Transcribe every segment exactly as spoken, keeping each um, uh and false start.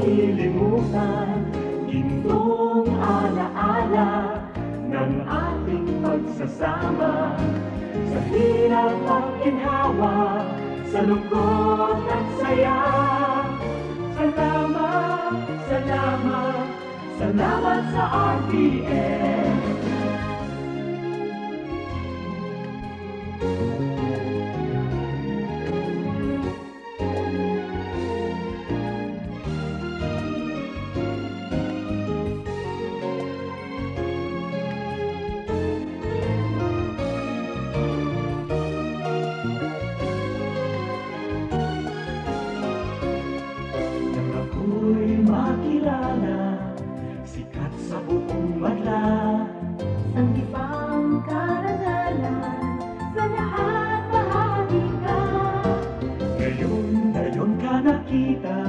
Ilimutan, gintong alaala ng ating pagsasama. Sa hirap at ginhawa, sa lungkot at saya. Salamat, salamat, salamat sa R P N. Nang ako'y makilala, sikat sa buong madla. Sanggipang karangalan, sa lahat bahagi ka. Ngayon, ngayon ka nakita,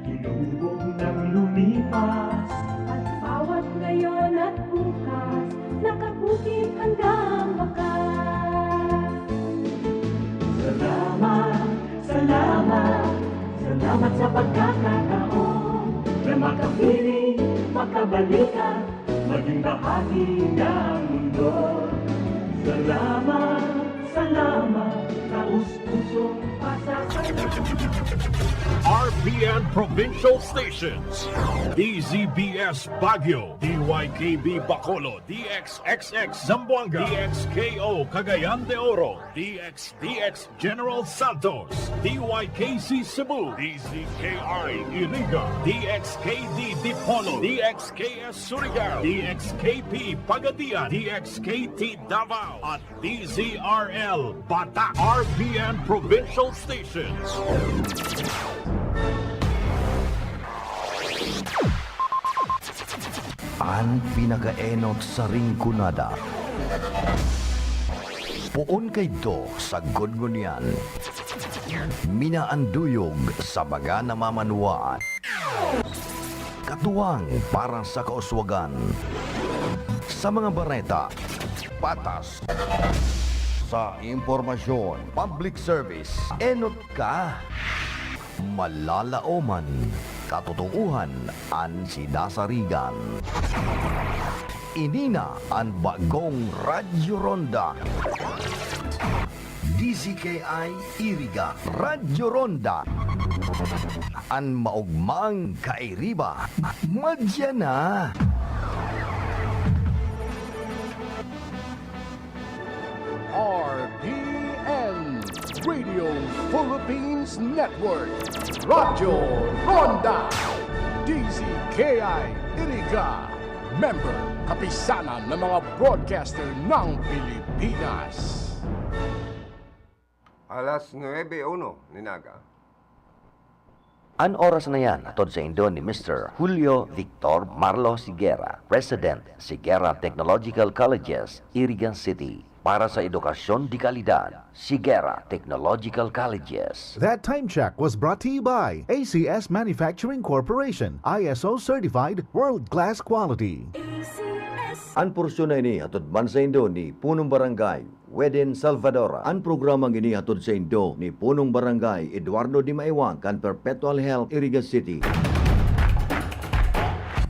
hinubog nang lumipas. At bawat ngayon at bukas, nakabukid hanggang wakas. Salamat, salamat, salamat sa pagkakataon na makapiling, makabalikan, maging bahagi ng mundo. Salamat, salamat, taos-pusong pasasalamat. R P N Provincial Stations, D Z B S Baguio, D Y K B Bacolod, D X X X Zamboanga, D X K O Cagayan de Oro, D X D X General Santos, D Y K C Cebu, D Z K I Iriga, D X K D Dipolog, D X K S Surigao, D X K P Pagadian, D X K T Davao, at D Z R L Bata, R P N Provincial Stations. An pinakaenot sa Rinconada. Poon kaidto sagkod ngunyan. Minaanduyog sa mga namamanwaan. Katuwang para sa kauswagan. Sa mga bareta, patas. Sa impormasyon, public service, enot ka. Malalaoman, katotoohan an sinasarigan. Ini na an bagong Radyo Ronda. D Z K I Iriga, Radyo Ronda. An maogmang kairiba, madya na. R P N, Radio Philippines Network, Radyo Ronda, D Z K I Iriga, member, Kapisanan ng mga Broadcaster ng Pilipinas. Alas nuebe uno nin aga. An oras na yan, hatod saindo ni Mister Julio Victor Marlo Siguera, President, Siguera Technological Colleges, Iriga City. Para sa edukasyon de kalidad, Siguera Technological Colleges. That time check was brought to you by A C S Manufacturing Corporation, I S O certified, world-class quality. A C S. An porsyon na ini hatod man saindo ni Punong Barangay Weden Salvador. An programang ini hatod saindo ni Punong Barangay Eduardo Dimaiwang kan Perpetual Health, Iriga City.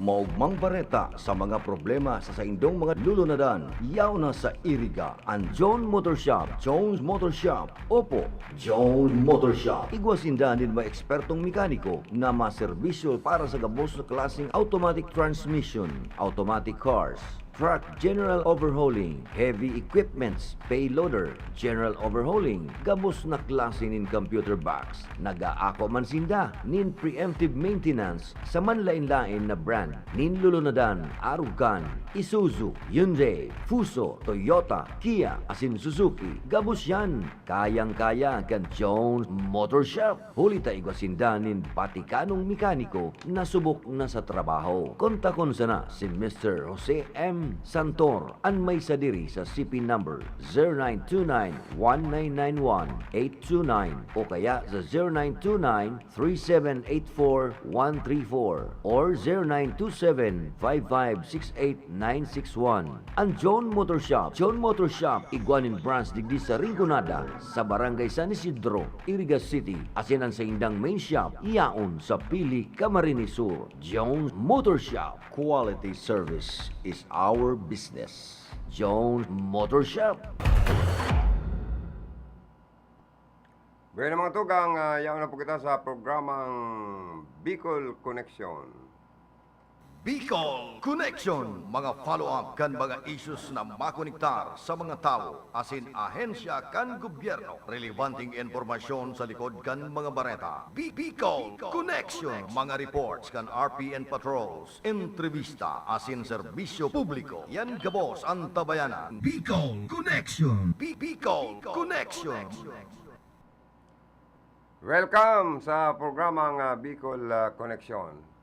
Maogmang bareta sa mga problema sa saindong mga lulunadan, yaon na sa Iriga. An John Motor Shop, Jones Motor Shop, opo, Jones Motor Shop. Igwa sinda nin mga ekspertong mekaniko na maserbisyo para sa gabos na klaseng automatic transmission, automatic cars, truck general overhauling, heavy equipments, payloader, general overhauling, gabos na klase nin computer box. Nag-aako man sinda nin preemptive maintenance sa manlaen-laen na brand nin lulunadan, arog kan Isuzu, Hyundai, Fuso, Toyota, Kia, asin Suzuki. Gabos yan, kayang-kaya kan Jones Motor Shop. Huli ta igwa sinda nin batikanong mekaniko na subok na sa trabaho. Kontakon sana si Mister Jose M. Santor, an may sadiri sa C P number zero nine two nine one nine nine one eight two nine o kaya sa zero nine two nine three seven eight four one three four or zero nine two seven five five six eight nine six one. An John Motor Shop. John Motor Shop, igwa nin branch digdi sa Rinconada, sa Barangay San Isidro, Iriga City, asin an saindang main shop yaon sa Pili, Camarines Sur. John Motor Shop. Quality service is our business. John Motor Shop. Bueno, mga tugang, ah, yaon na po kita sa programang Bicol Connection. Bicol Connection, mga follow-up kan mga issues na makonektar sa mga tawo asin ahensya kan gobyerno. Relevanteng impormasyon sa likod kan mga bareta. Bi-, Bicol Connection, mga reports kan R P N patrols, entrevista asin serbisyo publiko. Yan gabos an tabayanan. Bicol Connection. Bi-, Bicol Connection. Welcome sa programang, ah, Bicol, ah, Connection.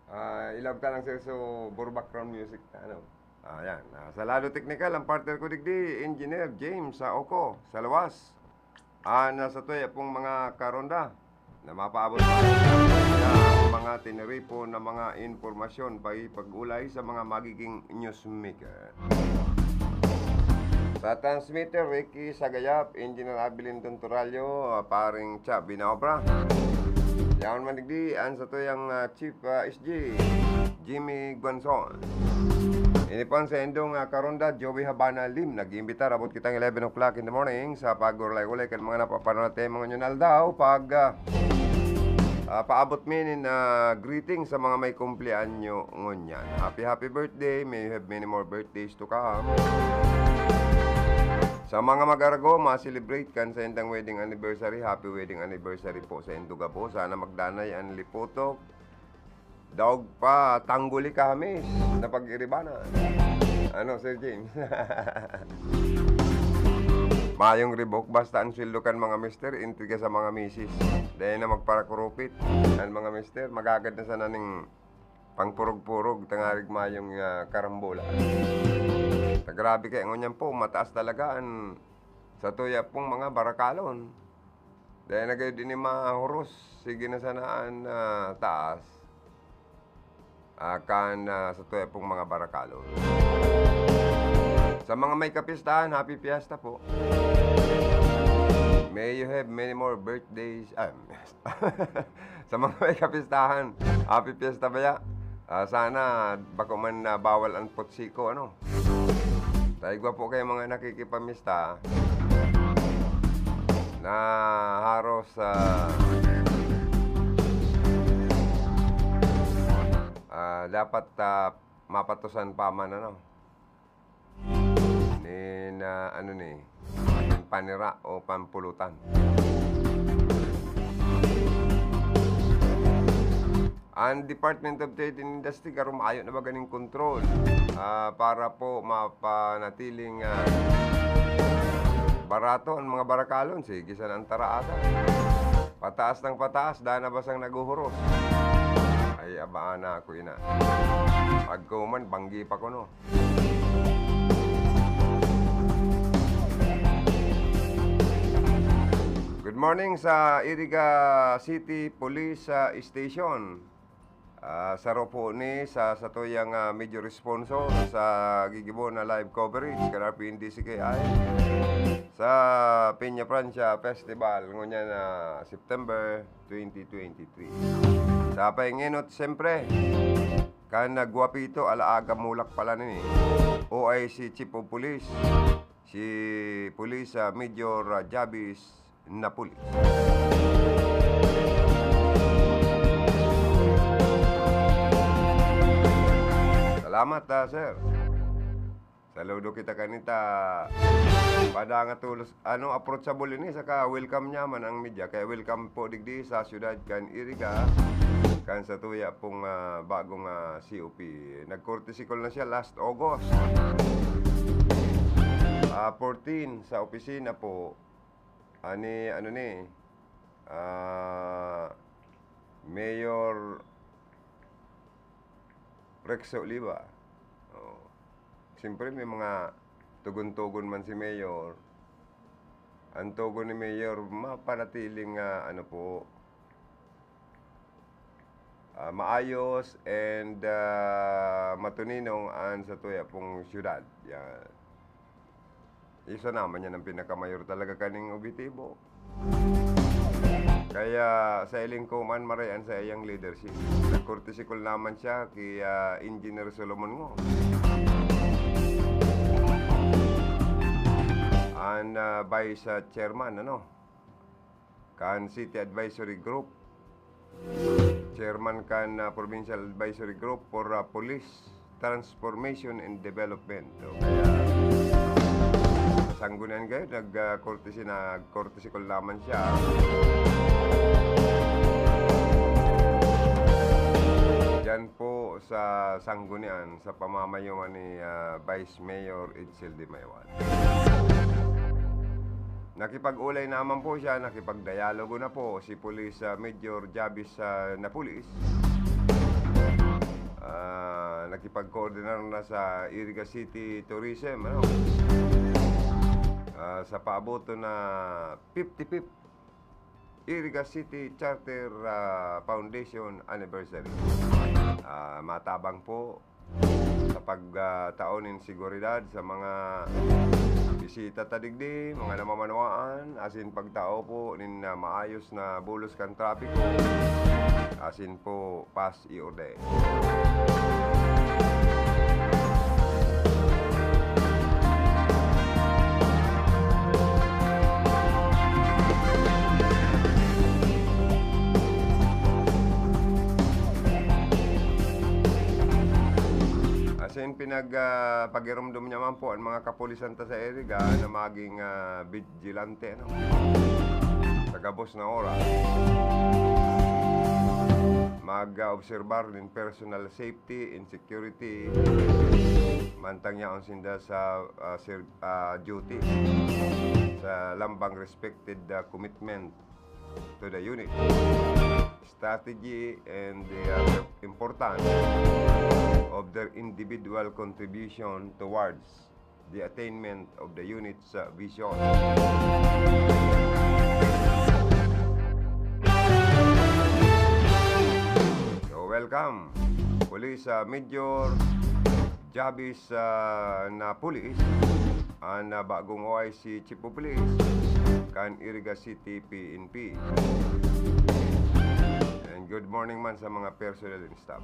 Ah, ilawag ta lang, sir, so, puro background music, ano. Ah, yan. Ah, sa lado teknikal, ang partner ko digdi, Engineer James, sa Oko, sa Luwas. Ah, nasa tuya pong mga karonda na mapaabot sa mga tiniripon na mga impormasyon, pakikipag-ulay sa mga magiging newsmaker. Sa transmitter, Ricky Sagayap, Engineer Abilin Tunturalyo, ah, paring Cha Binaobra. Yaon man digdi, an satuyang, ah, Chief, ah, S G, Jimmy Guanzon. Ini po an saindong, ah, karonda, Joey Habana Lim, nag-iimbita, abot kitang eleven o'clock in the morning, sa pag-ulay-ulay kan mga napapanatay mga ngunyan aldaw, pag, ah, ah, paabot mi nin, ah, greeting sa mga may kumpleanyo ngunyan. Happy, happy birthday. May you have many more birthdays to come. Sa mga mag-arago, ma-celebrate kan saindang wedding anniversary, happy wedding anniversary po saindo gabos. Sana magdanay an liputok, daog pa, tangguli kahamis na pag-iribanan. Ano, Sir James? Mayong ribok, basta an sweldo kan mga mister, intriga sa mga misis. Dai na magparakurupit an mga mister, magagad na sana ning pangpurog-purog, tangarig mayong, ah, karambola. Ta grabe kaya ngunyan po, mataas talaga an sa tuya pong mga barakalon. Dai na gayud ini mahuros, sige na sana an, ah, taas. Ah, kan, ah, sa tuya pong mga barakalon. Sa mga may kapistahan, happy fiesta po. May you have many more birthdays. Ah, sa mga may kapistahan, happy fiesta baya. Ah, sana bako man na bawal an putsiko, ano? Ta igwa po kayo mga nakikipamista na haros, ah, ah, dapat, ah, mapatusan pa man, ano? Nin, ah, ano ni, nin panira o pampulutan. Ang Department of Trade and Industry, garo mayo na ba ganing kontrol, ah, para po mapanatiling, ah, barato ang mga barakalon? Sige, sana ang taraasa. Pataas ng pataas, dana basang naghuhuros. Ay, abaan na ako, ina. Pagkuman, banggi pa ko, no? Good morning sa Iriga City Police, ah, Station. Ah, saro po ni sa satuyang, ah, major sponsor sa gigibo na live coverage kan R P N D C K I sa Peña Francia Festival ngunyan na September twenty twenty-three. Sa paingenot, siyempre, kan nagwapito, alaaga mulak pala nini, O I C Chief of Police, si Police, ah, Major, ah, Javis Napoles. Salamat, ah, sir. Saludo kita kanita. Pada nga tulos, ano, approachable ini, saka welcome niya man ang media. Kaya welcome po digdi sa siyudad kan Iriga, kan sa tuya pong, ah, bagong, ah, C O P. Nag-courtesy call na siya last August, ah, fourteen, sa opisina po. Ani, ano ni, ah, Mayor Rex Oliva. Oh. Siyempre, may mga tugon-tugon man si Mayor. Ang tugon ni Mayor, mapanatiling, ah, ano po, ah, maayos and, ah, matuninong an satuya pong syudad. Yan. Isa naman yan ang pinakamayor talaga kaning objetibo. Kaya sa hiling ko man, maray an saiyang leadership. Nag-courtesy call naman siya ki, ah, Engineer Solomon Ngo. An, ah, vice, ah, chairman, ano? Kan City Advisory Group. Chairman kan, ah, Provincial Advisory Group for, ah, Police Transformation and Development. So, kaya, sa Sangguniang kayo, nag, ah, courtesy, nag-courtesy call naman siya. Diyan po sa Sangguniang, sa pamamayuhan ni, ah, Vice Mayor Edsel de Mayawan. Nakipag-ulay naman po siya, nakipagdialogo na po si Police, ah, Major Javis, ah, Napulis. Ah, nakipag-coordinar na sa Iriga City Tourism, ano? Ah, sa paaboton na fifty-fifth Iriga City Charter, ah, Foundation Anniversary. Ah, matabang po sa pag, ah, tao nin seguridad sa mga bisita ta digdi, mga namamanwaan, asin pagtao po nin, ah, maayos na bulos kan trapiko, asin po pas i-order. Asin pinag, ah, pagirumdom niya man po ang mga kapulisan ta sa Iriga na maging, ah, vigilante, ano? Sa gabos na oras, mag-obserbar nin personal safety and security, mantang yaon sinda sa, ah, ser-, ah, duty, sa lambang respected, ah, commitment to the unit, strategy, and the, ah, importance of their individual contribution towards the attainment of the unit's, uh, vision. So, welcome, Police, uh, Major Javis, uh, Napulis, an, uh, bagong O I C Chief of Police kan Iriga City P N P. And good morning man sa mga personnel. Stop.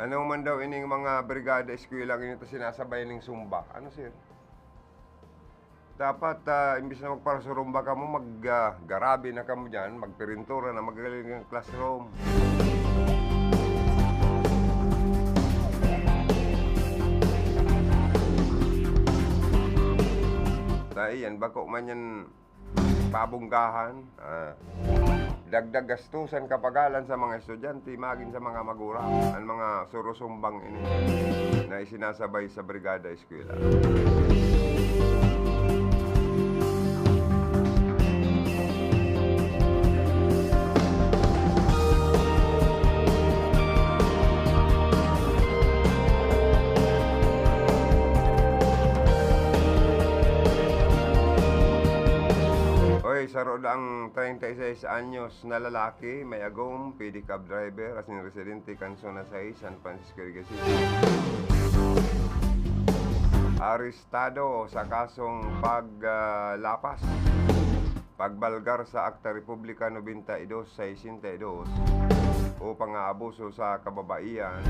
Ano man daw ining mga brigada eskwela ngayon ta sinasabay ning Zumba? Ano, sir? Dapat, ah, imbis na magparasurumba kamo, mag, ah, garabi na kamo diyan, magpirintura na, magaling ang classroom. Ta iyan, bako man yan pabonggahan. Ah. Dagdag gastusan, kapagalan sa mga estudyante, magin sa mga magurang, an mga surusumbang ini na isinasabay sa brigada eskwela. Oy, saro daang treinta y seis anyos na lalaki, may agom, pedicab driver, asin residente kan Zona sais, San Francisco, Iriga City. Arestado sa kasong pag, ah, lapas, pagbalgar sa Akta Republika nobenta y dos sesenta y dos o pang-aabuso sa kababaihan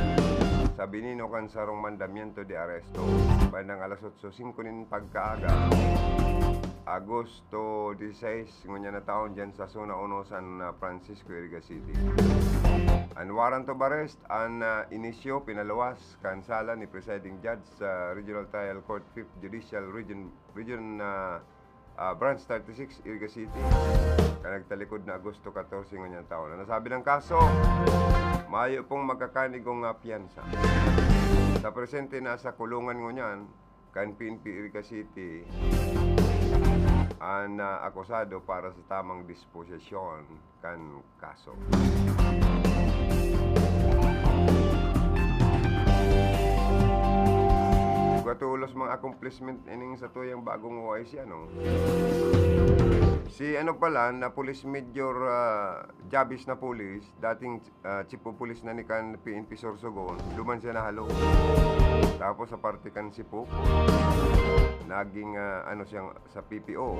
sa binino kan sarong mandamiento de arresto, bandang alas otso singko nin pagkaaga, Agosto diseis, ngunyan na taon, dyan sa Zona uno, San Francisco, Iriga City. An warrant of arrest, an, ah, inisyo, pinaluwas kan sala ni Presiding Judge sa Regional Trial Court, Fifth Judicial Region, Region, ah, ah, Branch thirty-six, Iriga City, kan nagtalikod na Agosto katorse ngunyan taon. An nasabi na kaso, mayo pong magkakanigong, ah, piyansa. Sa presente, nasa kulungan ngunyan kan P N P Iriga City an, ah, akusado para sa tamang disposisyon kan kaso. Katulos mga accomplishment ining satuyang bagong O I C, ano? Si ano pala, na Police Major, ah, Javis Napoles, dating, ah, Chief of Police na ni kan P N P Sorsogon, duman siya nahalo. Tapos sa parte kan Sipok, naging, ah, ano siyang sa P P O.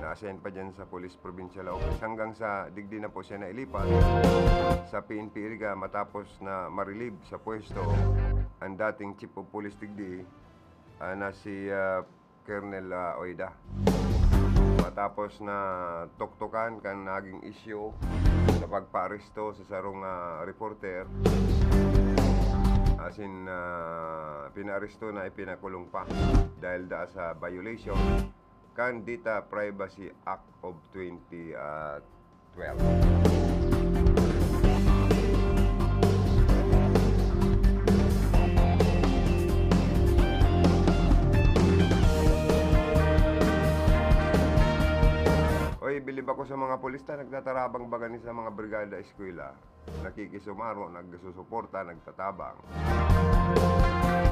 Na-assign pa dyan sa Police Provincial Office. Hanggang sa digdi na po siya nailipat sa P N P Iriga matapos na ma-relieve sa pwesto ang dating Chief of Police digdi, ah, na si, ah, Colonel, ah, Oida. Matapos na tuktukan kan naging isyu sa pagpaaresto sa sarong, ah, reporter, asin, ah, pinaaresto na ipinakulong pa dahil daa sa violation kan Data Privacy Act of twenty, ah, twelve. Oy, bilib ako sa mga pulis ta nagtatarabang baga ni sa mga brigada eskwela. Nakikisumaro, nagsusuporta, nagtatabang.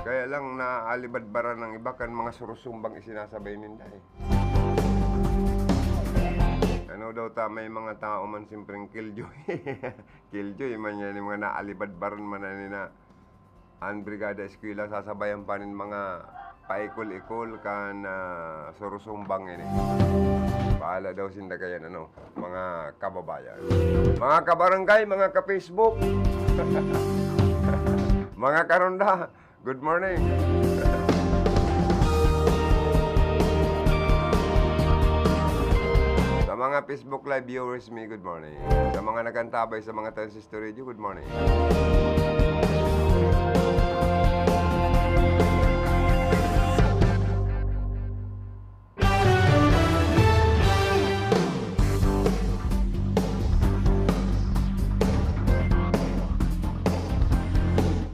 Kaya lang, naalibadbaran ng iba kan mga surusumbang isinasabay ninda, eh. Ano daw ta, may mga tao man simpreng killjoy. Killjoy man yan, yung mga naalibadbaran man na nina. Ang brigada eskwela sasabayan pa nin mga paikol-ikol kan, ah, surusumbang ini. Bahala daw sinda kayan, ano, mga kababayan. Mga kabarangay, mga ka-Facebook, mga karonda, good morning. Sa mga Facebook Live viewers mi, good morning. Sa mga nakantabay sa mga transistor radio, good morning.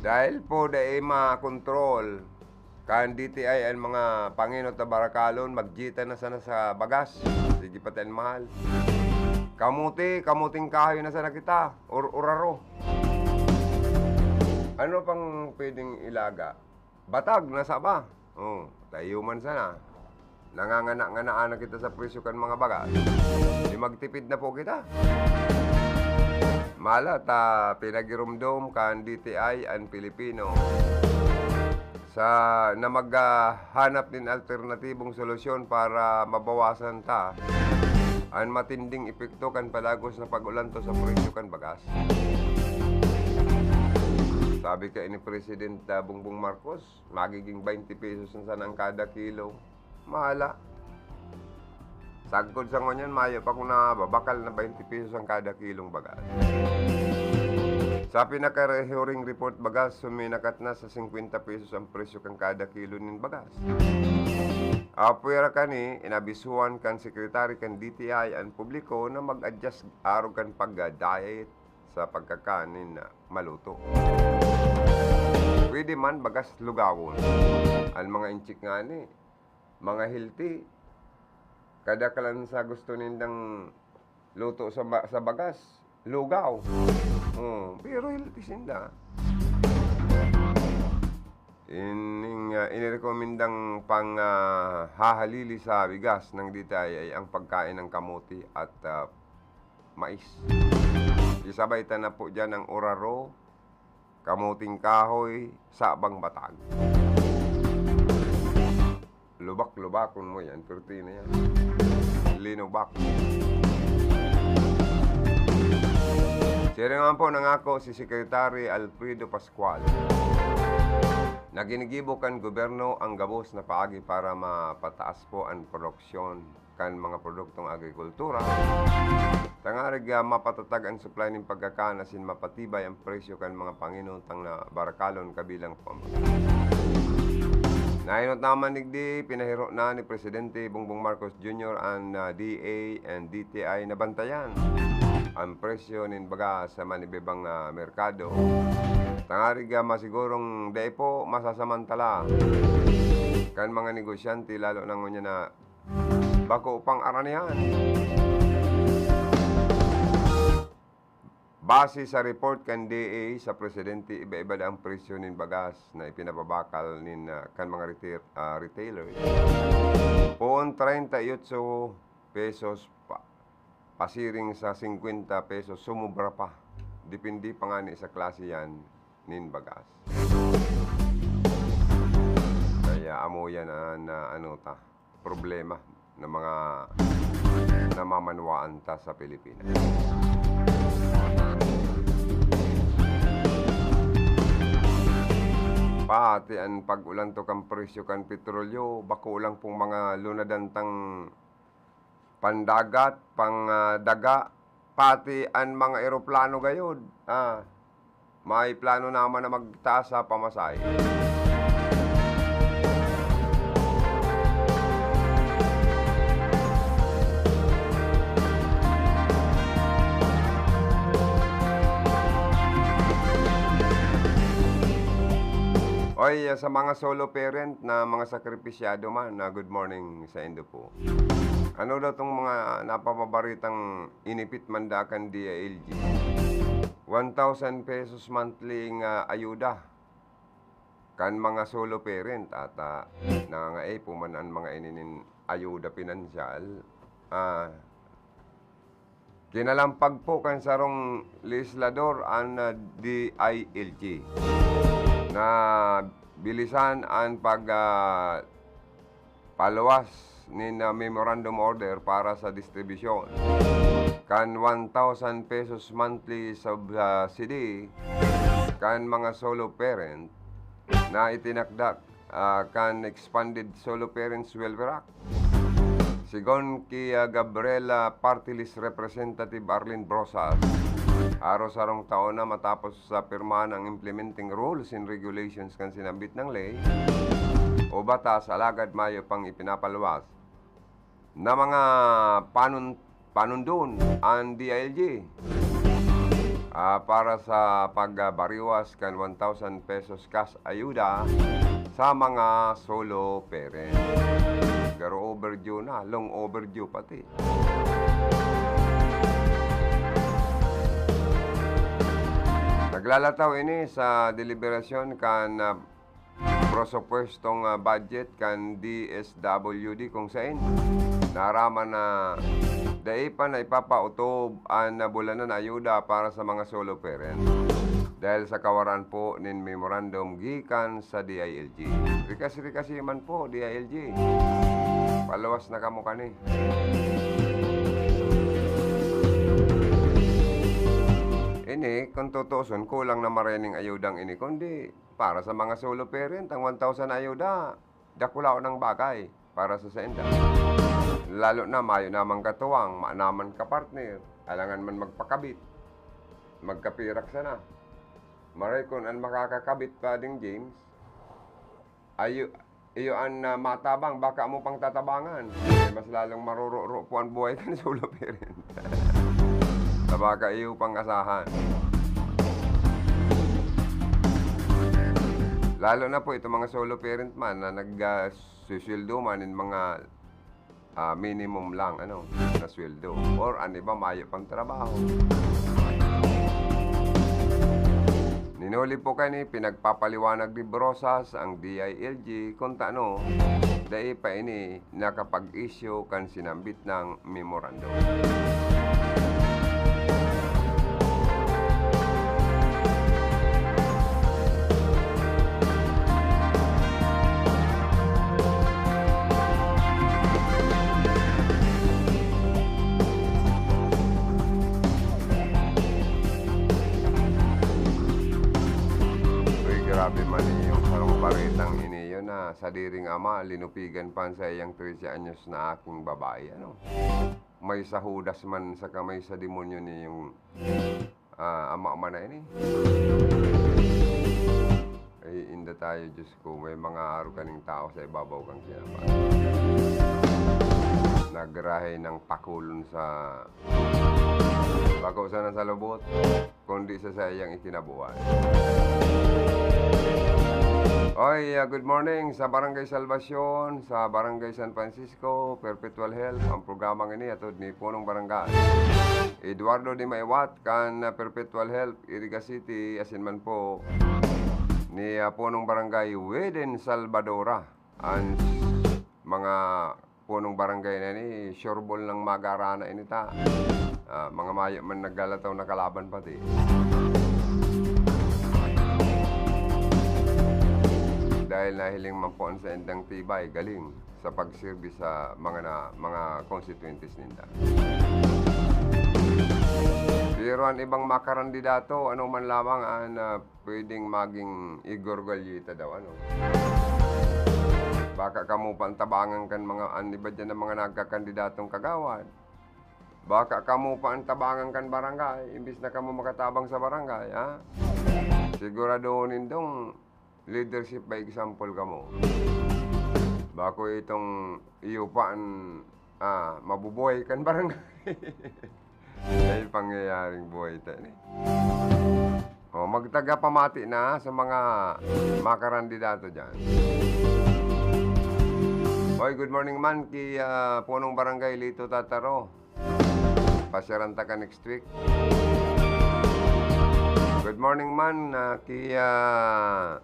Dahil po dai makontrol kan D T I an mga pangenot na barakalon, magjita na sana sa bagas. Sige pati an mahal. Kamote, kamoting kahoy na sana kita, or uraro. Ano pang pwedeng ilaga? Batag na saba. Oh, tayo man sana. Nangangana-nganaan na kita sa presyo kan mga bagas. Di magtipid na po kita. Mala ta pinagirumdom kan D T I an Pilipino sa, na maghanap nin alternatibong solusyon para mabawasan ta an matinding epekto kan padagos na pag-ulanto sa presyo kan bagas. Sabi ka ni Presidente Bongbong Marcos, magiging twenty pesos na sana ang kada kilo. Mahala. Sagkod sa ngunyan, mayo pa kung nababakal na twenty pesos ang kada kilong bagas. Sa pinaka-recurring report bagas, suminakat na sa singkwenta pesos ang presyo kan kada kilo nin bagas. Apwera kani, inabisuhan kan sekretary kan D T I an publiko na mag-adjust arog kan pag-diet sa pagkakan nin maluto. Pwede man bagas lugawon. An mga intsik ngani, mga healthy, kadaklan sa gusto nindang luto sa ba-, sa bagas, lugaw. Oh, pero healthy sinda. Ining, ah, inirekomendang pang, ah, hahalili sa bigas ng D T I ay ang pagkain ng kamote at, ah, mais. Isabay ta na po dyan ang uraro, kamuting kahoy, sabang batag. Lubak-lubakon mo yan, perti na yan. Linubak. Siya naman po nangako si Secretary Alfredo Pascual na ginigibo kan gobyerno ang gabos na paagi para mapataas po ang produksyon kan mga produktong agrikultura, tangarig, ah, mapatatag an supply nin pagkakan asin mapatibay an presyo kan mga panginutang na barakalon kabilang po ang mga. Nainot naman digdi, pinahiro na ni Presidente Bongbong Marcos Junior an, ah, D A and D T I na bantayan ang presyo nin bagas sa manibebang, ah, merkado. Tangarig, ah, masigurong dai po masasamantala kan mga negosyante, lalo na ngunyan na bako pang aranihan. Base sa report kan D A sa presidente, iba-iba ang presyo nin bagas na ipinapabakal nin, ah, kan mga retail-, ah, retailers. Poon treinta y ocho pesos pa, pasiring sa singkwenta pesos, sumobra pa. Depende pa ngani sa klase yan nin bagas. Kaya amo yan ang, ah, ano ta, problema ng mga namamanwaan ta sa Pilipinas. Pati an pag-ulantok kan presyo kan petrolyo, bako lang pong mga lunadan tang pandagat, pang, ah, daga, pati an mga eroplano gayod. Ah, may plano naman na magtaas sa pamasahe. Oy, sa mga solo parent na mga sakripisyado man, na good morning sa indo po. Ano daw tong mga napapabaritang inipit man daa kan D I L G? One thousand pesos monthly nga ayuda kan mga solo parent, ata nangangaipo man an mga ini nin ayuda pinansyal. Ah, kinalampag po kan sarong legislador an, ah, D I L G na bilisan an pag, ah, paluwas nin, ah, memorandum order para sa distribusyon kan one thousand pesos monthly subsidy kan mga solo parent na itinakda, ah, kan Expanded Solo Parents Welfare Act. Sigon ki, ah, Gabriela Party List Representative Arlene Brosas, haros sarong taon na matapos sa pirmahan ang implementing rules and regulations kan sinambit nang ley o batas, alagad mayo pang ipinapaluwas na mga panun-, panundon an D I L G, ah, para sa pagbariwas kan one thousand pesos cash ayuda sa mga solo parent. Garo overdue na, long overdue pati. Naglalataw ini sa deliberasyon kan, ah, presupuestong, ah, budget kan D S W D, kung sain naaraman na dai pa na ipapautob an nabulanan na ayuda para sa mga solo parent dahil sa kawaran po nin memorandum gikan sa D I L G. Rikas-rikasi man po, D I L G. Paluwas na kamo kani. Ini, kung tutuuson, kulang na maray ning ayudang ini, kundi para sa mga solo parent, ang one thousand ayuda, dakulaon nang bagay para sa sainda. Lalo na mayo namang katuwang, mayo naman kapartner, alangan man magpakabit, magkapirak sana. Maray kun an makakakabit pa ding James, ayo, iyo an, ah, matabang, baka mo pang tatabangan. Eh, mas lalong marururo po ang buhay kan solo parent. Sa baka iyo pang asahan. Lalo na po itong mga solo parent man na nag, ah, susweldo man in mga, ah, minimum lang, ano, na sweldo. Or an iba, mayo pang trabaho. Ninuli po kani, pinagpapaliwanag ni Brosas ang D I L G kung tano dai pa ini nakapag-issue kan sinambit nang memorandum. Uy, grabe man yung sarong baretang ini yun na sadiring ama, linupigan pa sa iyang trese anyos na aking babae, ano? May sa Judas man sa kamay sa demonyo niyong, ah, ama man na ini. Ay, inda tayo, Diyos ko, may mga aro kaning tao sa ibabaw kang kinaban. Nagrahay ng pakulon sa Bako sana sa lubot, kundi sa saiyang ikinabuhay. Oy, ah, good morning sa Barangay Salvacion, sa Barangay San Francisco, Perpetual Health, ang programang ini atod ni Punong Barangay Eduardo de Maiwat kan, ah, Perpetual Health, Iriga City, asin man po ni, ah, Punong Barangay Weden Salvadora. An mga punong barangay na ini, sure ball nang magarana ini ta. Ah, mga mayo man naglalataw na kalaban pati. Dahil nahiling man po an saindang tibay, galing sa pagserbi sa mga na, mga constituentes ninda. Pero an ibang makarandidato, ano man lamang an, ah, pwedeng maging igorgolyeta daw, ano. Baka kamo pa ang tabangan kan mga, an iba diyan na mga nagkakandidatong kagawad. Baka kamo pa ang tabangan kan barangay, imbis na kamo makatabang sa barangay, ha? Siguradohon nindong leadership by example kamo. Bako itong iyo pa an, ah, mabubuhay kan barangay. Dahil pangyayaring buhay tayo ni. O, magtaga pamati na sa mga makarandidato dyan. Hoy, good morning man ki, ah, Punong Barangay Lito Tataro. Pasyaran ta ka next week. Good morning man, ah, ki, ah,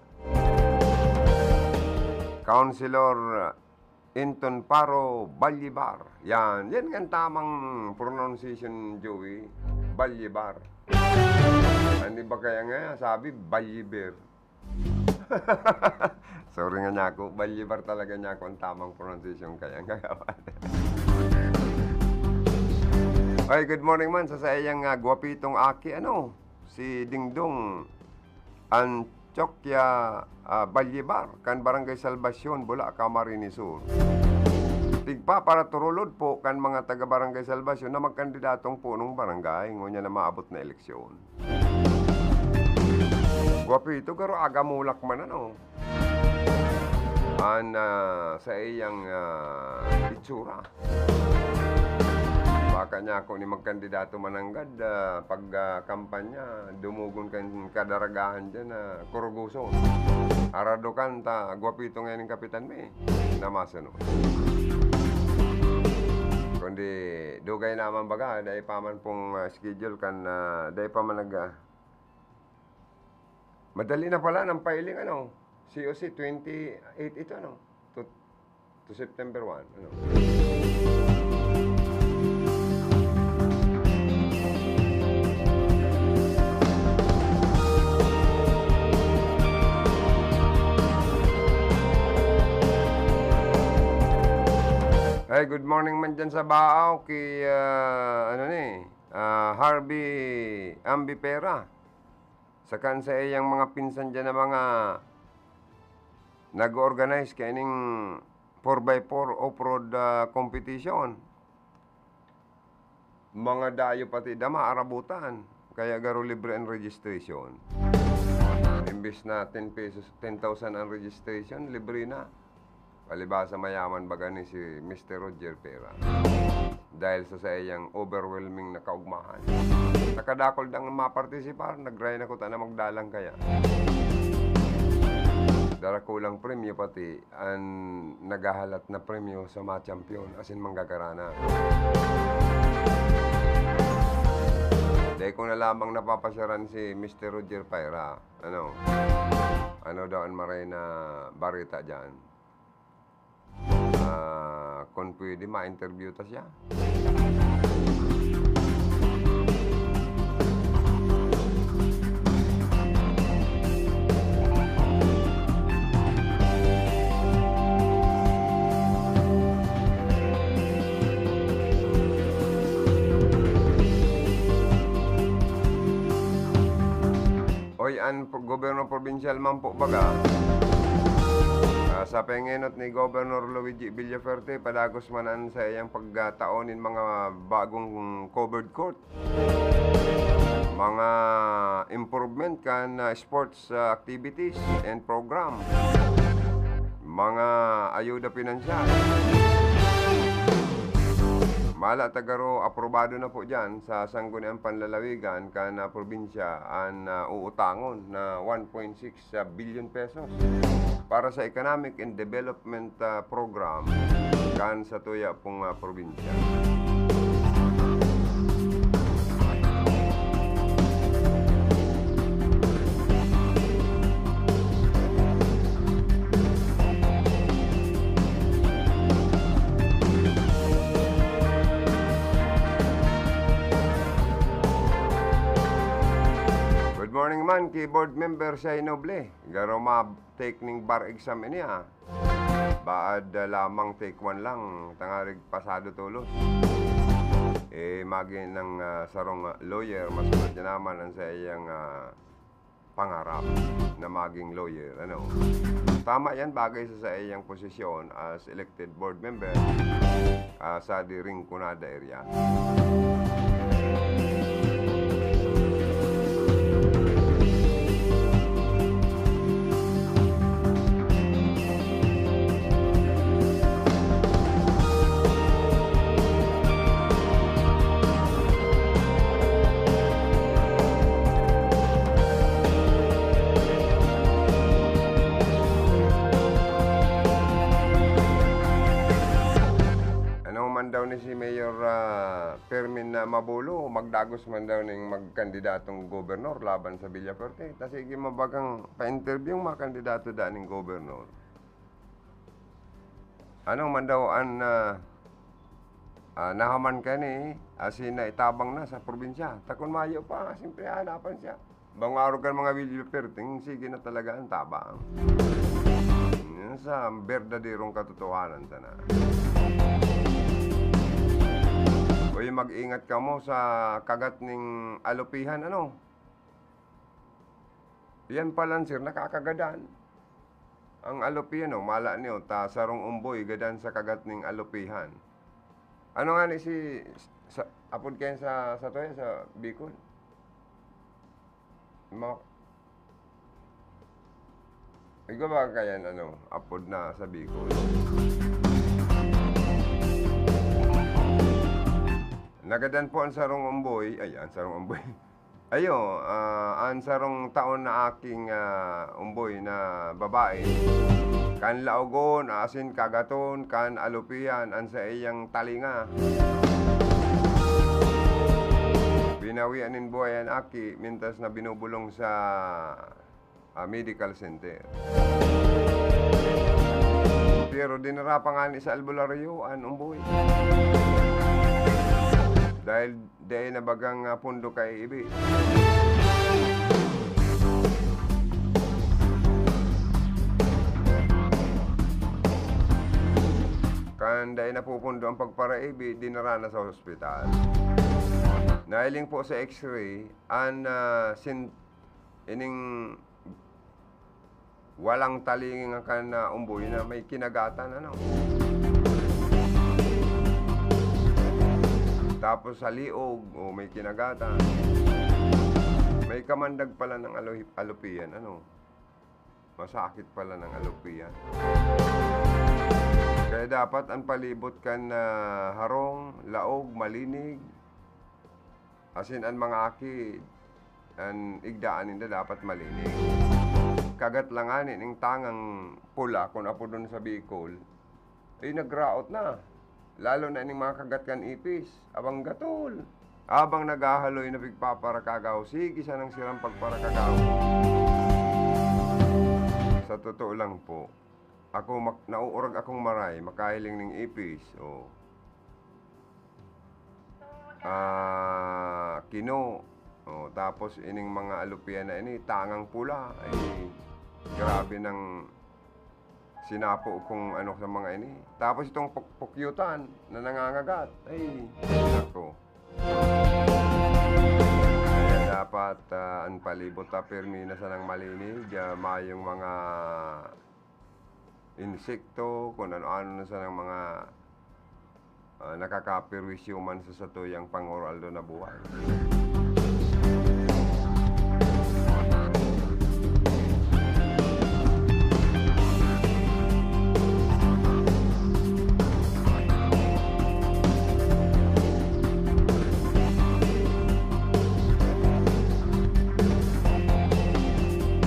Councilor Inton Paro Ballibar. Yan. Yan nga ang tamang pronunciation, Joey. Ballibar. Ano ba kaya nga? Sabi, Balliber. Sorry nga niya ako. Ballibar talaga niya ako ang tamang pronunciation kaya nga. Ay, good morning man sa saiyang, ah, gwapitong aki, ano, si Dingdong Antioquia, ah, Ballibar, kan Barangay Salvacion, Bula, Camarines Sur. Tigpapaturulod po kan mga taga Barangay Salvacion na magkandidatong punong barangay ngunyan na maabot na eleksyon. Gwapito, garo agamulak man, ano? An, ah, sa iyang, ah, itsura. Baka niya ako ni magkandidato mananggad, ah, pag, ah, kampanya, dumugon kan kadaragahan dyan na kuruguson. Aradukan ta, gwapito ngayon ang kapitan mi, na masunod. Kundi, dugay naman baga, dai pa man pong, ah, schedule kan, ah, dai pa man nag, ah, madali na pala ng filing, ano, C O C, twenty-eight ito, ano, to, to September one, ano. Ay, good morning man dyan sa Baaw, kay, ah, ano ni, ah, Harvey Ambipera. Saka an saiyang mga pinsan dyan na mga nag-organize kaining four by four off-road, ah, competition. Mga dayo pati dama, arabutan. Kaya garo libre ang registration. Imbis na ten pesos, ten thousand ang registration, libre na. Palibhasa mayaman baga ni si Mister Roger Pera. Dahil sa saiyang overwhelming na kaugmahan. Nakadakol dang mapartisipar, nagray na kuta na magdalang kaya. Darakulang premyo pati an naghahalat na premyo sa mga champion asin manggagaranan. Dai ko na lamang napapasyaran si Mister Roger Paira. Ano? Ano daw an maray na bareta diyan? Ah, kun pwede, ma-interview ta siya. Oy, an pro-, gobyerno probinsyal man po baga, ah, sa pangenot ni Governor Luigi Villaferte, padagos man an saiyang pagtao nin mga bagong covered court, mga improvement kan, ah, sports, ah, activities and program, mga ayuda pinansyal, Pala ta garo aprobado na po diyan sa Sangguniang Panlalawigan kan, ah, probinsya an, ah, uutangon na one point six billion pesos para sa Economic and Development, ah, Program kan satuya pong, ah, probinsya. Good morning man ki Board Member Shai Noble. Garo ma-take ning bar exam ini, ah. Baad, ah, lamang take one lang, tangarig pasado tolos. Eh, magi nang, ah, sarong, ah, lawyer, mas maganda naman ang saiyang, ah, pangarap na maging lawyer, ano. Tama yan, bagay sa saiyang posisyon as elected board member, ah, sa di Rinconada area. Ano man daw ni si Mayor, ah, Fermin na mabulo, magdagos man daw ning magkandidatong gobernador laban sa Villafuerte. Ta sige, mabagang pa-interview ang mga kandidato daan ning gobernador. Ano man daw an, ah, ah, nahaman kani, asin naitabang na sa probinsya. Ta kun mayo pa, siyempre, hanapan siya. Bang arog kan mga Villafuerte, sige na talaga an tabang. Yan sa berdaderong katotohanan sana. Uy, mag-ingat kamo sa kagat ning alopihan, ano? Yan palan, sir, nakakagadan. Ang alopihan, oh, mala niyo, ta sarong umboy gadan sa kagat ning alopihan. Ano nga ni si, sa, apod kayan sa, sa to, sa Bicol? Ma-, ikaw ba kayan, ano, apod na sa Bicol? Nagadan po ang sarong umboy, ay, ang sarong umboy. Ayo, ah, an sarong taon na aking, ah, umboy na babae, kan laogon asin kagaton kan alopihan an saiyang talinga. Binawian nin buhay an aki, mintas na binubulong sa ah, medical center. Pero dinara pa ngani sa albularyo an umboy. Dahil dai na bagang, ah, pondo kaiibi. Kan dai na pupundo ang pagparaibi, dinara na sa ospital. Nahiling po sa X-ray, an, ah, sin-, ining walang talinga kan, ah, umboy na may kinagatan, ano. Tapos sa liog, o, may kinagatan. May kamandag pala ng alo-, alopian, ano. Masakit pala ng alopian. Kaya dapat ang palibot kan, ah, harong, laog, malinig. Asin an mga aki, an igdaan ninda dapat malinig. Kagat lang ngani ning tangang pula, kun apodon sa Bicol, ay nagraot na. Lalo na ning mga kagat kan ipis. Abang gatol. Abang naghahaloy na pigpaparakagaw, sige sanang sirang pagparakagaw. Sa totoo lang po, ako mak-, nauurag akong maray, makahiling ning ipis, o. Ah, kino. O, tapos ining mga alopian na ini, tangang pula. Ay, grabe nang sinapo kung ano sa mga ini. Tapos itong puk-, pukyutan na nangangagat. Ay, nako. Kaya dapat, ah, ang palibot ta pirmi na sanang malinig, ah, mayong mga insekto, kung ano-ano na sanang mga, ah, nakakaperwisyo man sa satuyang pang-aroaldaw na buhay.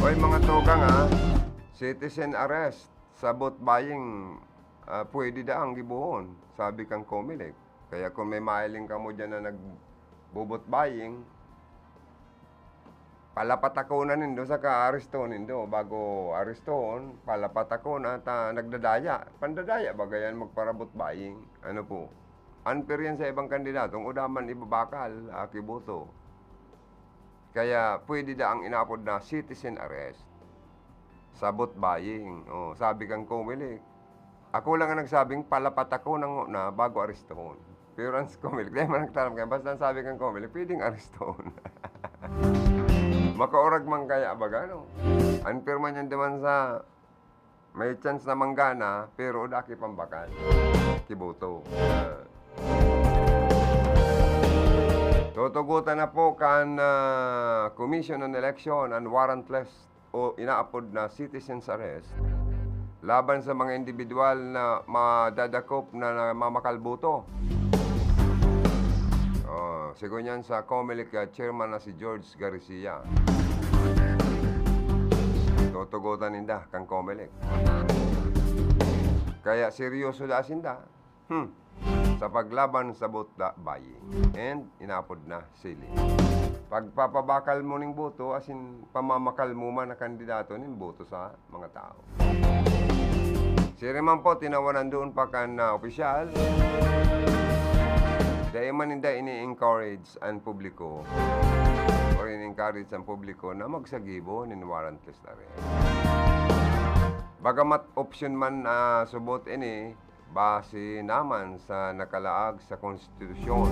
May mga tugang, ah, citizen arrest sa vote buying, ah, pwede daang gibohon, sabi kan Comelec. Kaya kung may mahiling kamo diyan na nagbo-vote buying, palapatakonan nindo saka arestohon nindo. Bago arestohon, palapatakonan ta nagdadaya. Pandadaya baga yan magpara-vote buying. Ano po? Unfair yan sa ibang kandidato. Kung uda man ibabakal, aki boto. Kaya pwede daang inapod na citizen arrest sa vote buying. Oh, sabi kan Comelec. Ako lang ang nagsabing palapatakonan ngona bago arestohon. Pero ang Comelec, di man nagtaram kayo. Basta ang sabi kan Comelec, pwedeng arestohon. Makaurag man kaya, baga, no? Unfair man yan duman sa may chance na manggana, pero daki pambakal. Kiboto. Ah. Tutugotan na po kan, ah, Commission on Election an warrantless o inaapod na citizen's arrest laban sa mga individual na madadakop na namamakal boto. Oh, sigon yan sa Comelec, ah, chairman na si George Garcia. Tutugotan ninda kan Comelec. Kaya seryoso da sinda. Hmm. Sa paglaban sa vote buying and inapod na sili. Pagpapabakal mo ning boto, asin pamamakal mo man na kandidato ning boto sa mga tao. Siring man po, tinawanan doon pa kan, ah, opisyal. Dai man ninda ini-encourage an publiko or ini-encourage ang publiko na magsagibo nin warrantless arrest. Bagamat opsyon man, ah, subot ini, base naman sa nakalaag sa konstitusyon,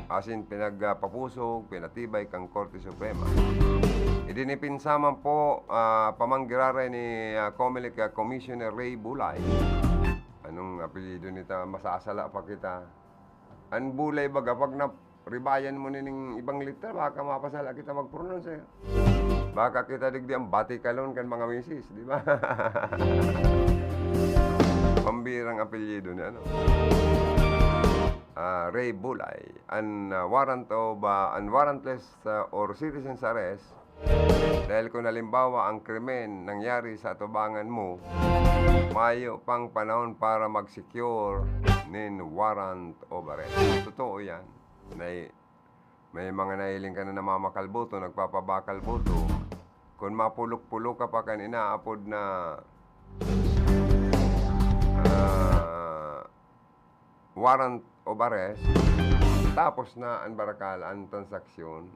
asin pinagpapusog, pinatibay kan Korte Suprema. Idinipinsa man po, ah, pamanggiraray ni, ah, Comelec, ah, Commissioner Ray Bulay. Anong apelyido nita? Masasala pa kita. An Bulay baga, pag na-, ribayan mo nining ibang letra, baka mapasala kita mag-pronounce, eh. Baka kita digdi ang batikalon kan mga misis, di ba? Pambirang apelyido ni ano. Ah, Ray Bulay. An, ah, warrant of, ah, an warrantless, ah, or citizen's arrest, dahil kung halimbawa ang krimen nangyari sa atubangan mo, mayo pang panahon para mag-secure nin warrant of arrest. Totoo yan. May, may mga nahiling ka na namamakal boto, nagpapabakal boto. Kung mapulok-pulok ka pa kan inaapod na, ah, warrant of arrest, tapos na an barakal, an transaksyon,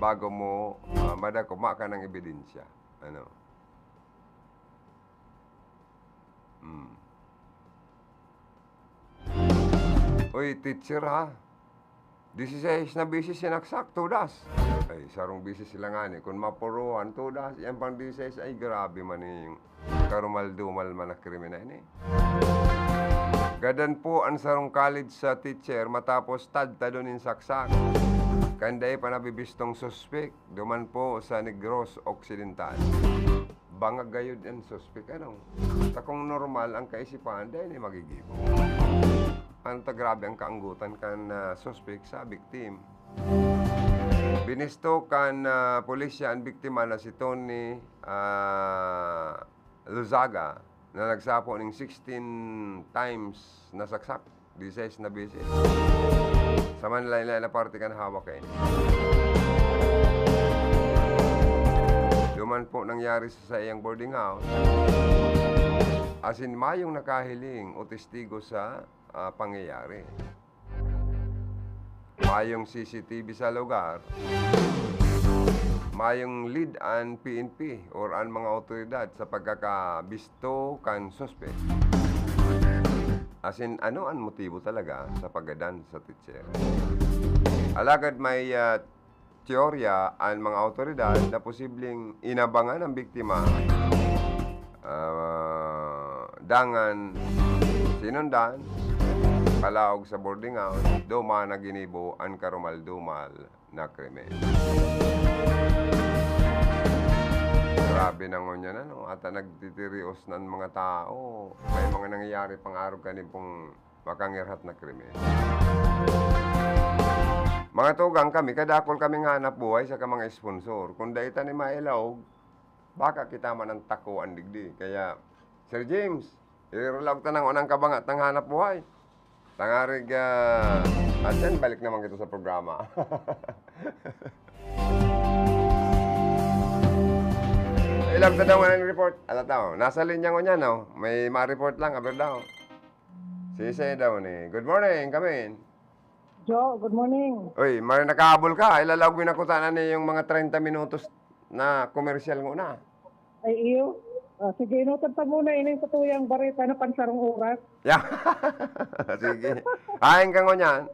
bago mo, ah, madakop, maka ng ebidensya. Ano? Hmm. Uy, teacher ha? Dieciséis na beses sinaksak, todas. Ay, sarong beses sila ngani. Kung mapuruhan, todas. Yan pang dieciséis, ay grabe man yung karumal-dumal man na krimen na ini. Gadan po an sarong college sa teacher matapos tadtadon nin saksak. Kan dai pa nabibistong suspek, duman po sa Negros Occidental. Bangag gayod an suspek, ano? Ta kung normal ang kaisipan, dai ni magigibo. Ano ta, grabe ang kaanggotan kan, ah, suspek sa victim. Binisto kan, ah, pulisya an biktima na si Tony, ah, Luzaga, na nagsapo ning sixteen times na saksak, dieciséis na beses. Sa manlaen-laen na parte kan hawak kaini. Duman po nangyari sa saiyang boarding house, asin mayong nakahiling o testigo sa, ah, pangyayari. Mayong C C T V sa lugar. Mayong lead an P N P or an mga awtoridad sa pagkakabisto kan suspek. Asin, ano an motibo talaga sa paggadan sa teacher? Alagad may, ah, teorya an mga awtoridad na posibleng inabangan ang biktima, ah, dangan sinundan, palaog sa boarding house, duman na ginibo an karumal-dumal na krimen. Grabe na ngunyan, ano? Ata nagtitirios na ang mga tao. May mga nangyayari pang arog kani pong makangirhat na krimen. Mga tugang, kami, kadakol kami nga hanap buhay saka mga sponsor. Kung dai ta ni mailaog, baka kita man ang takuan digdi. Kaya, Sir James, iralaog ta nang unang kabanga tang hanap buhay. Tangarig, ah, at yan, balik naman kita sa programa. Ilang ta daw nga report? Ala tao, nasa linya ko niya, no? May ma-report lang, aber daw. Sisay daw ni. Good morning, come in. Jo, good morning. Uy, mari nakahabol ka. Ilalaog mi na kutana ni yung mga treinta minutos na komersyal nguna. Ay, iyo. Ah, sige, inutod ta muna ini sa tuyang bareta na pansarong oras. Yeah. Sige. Hain ka ngunyan.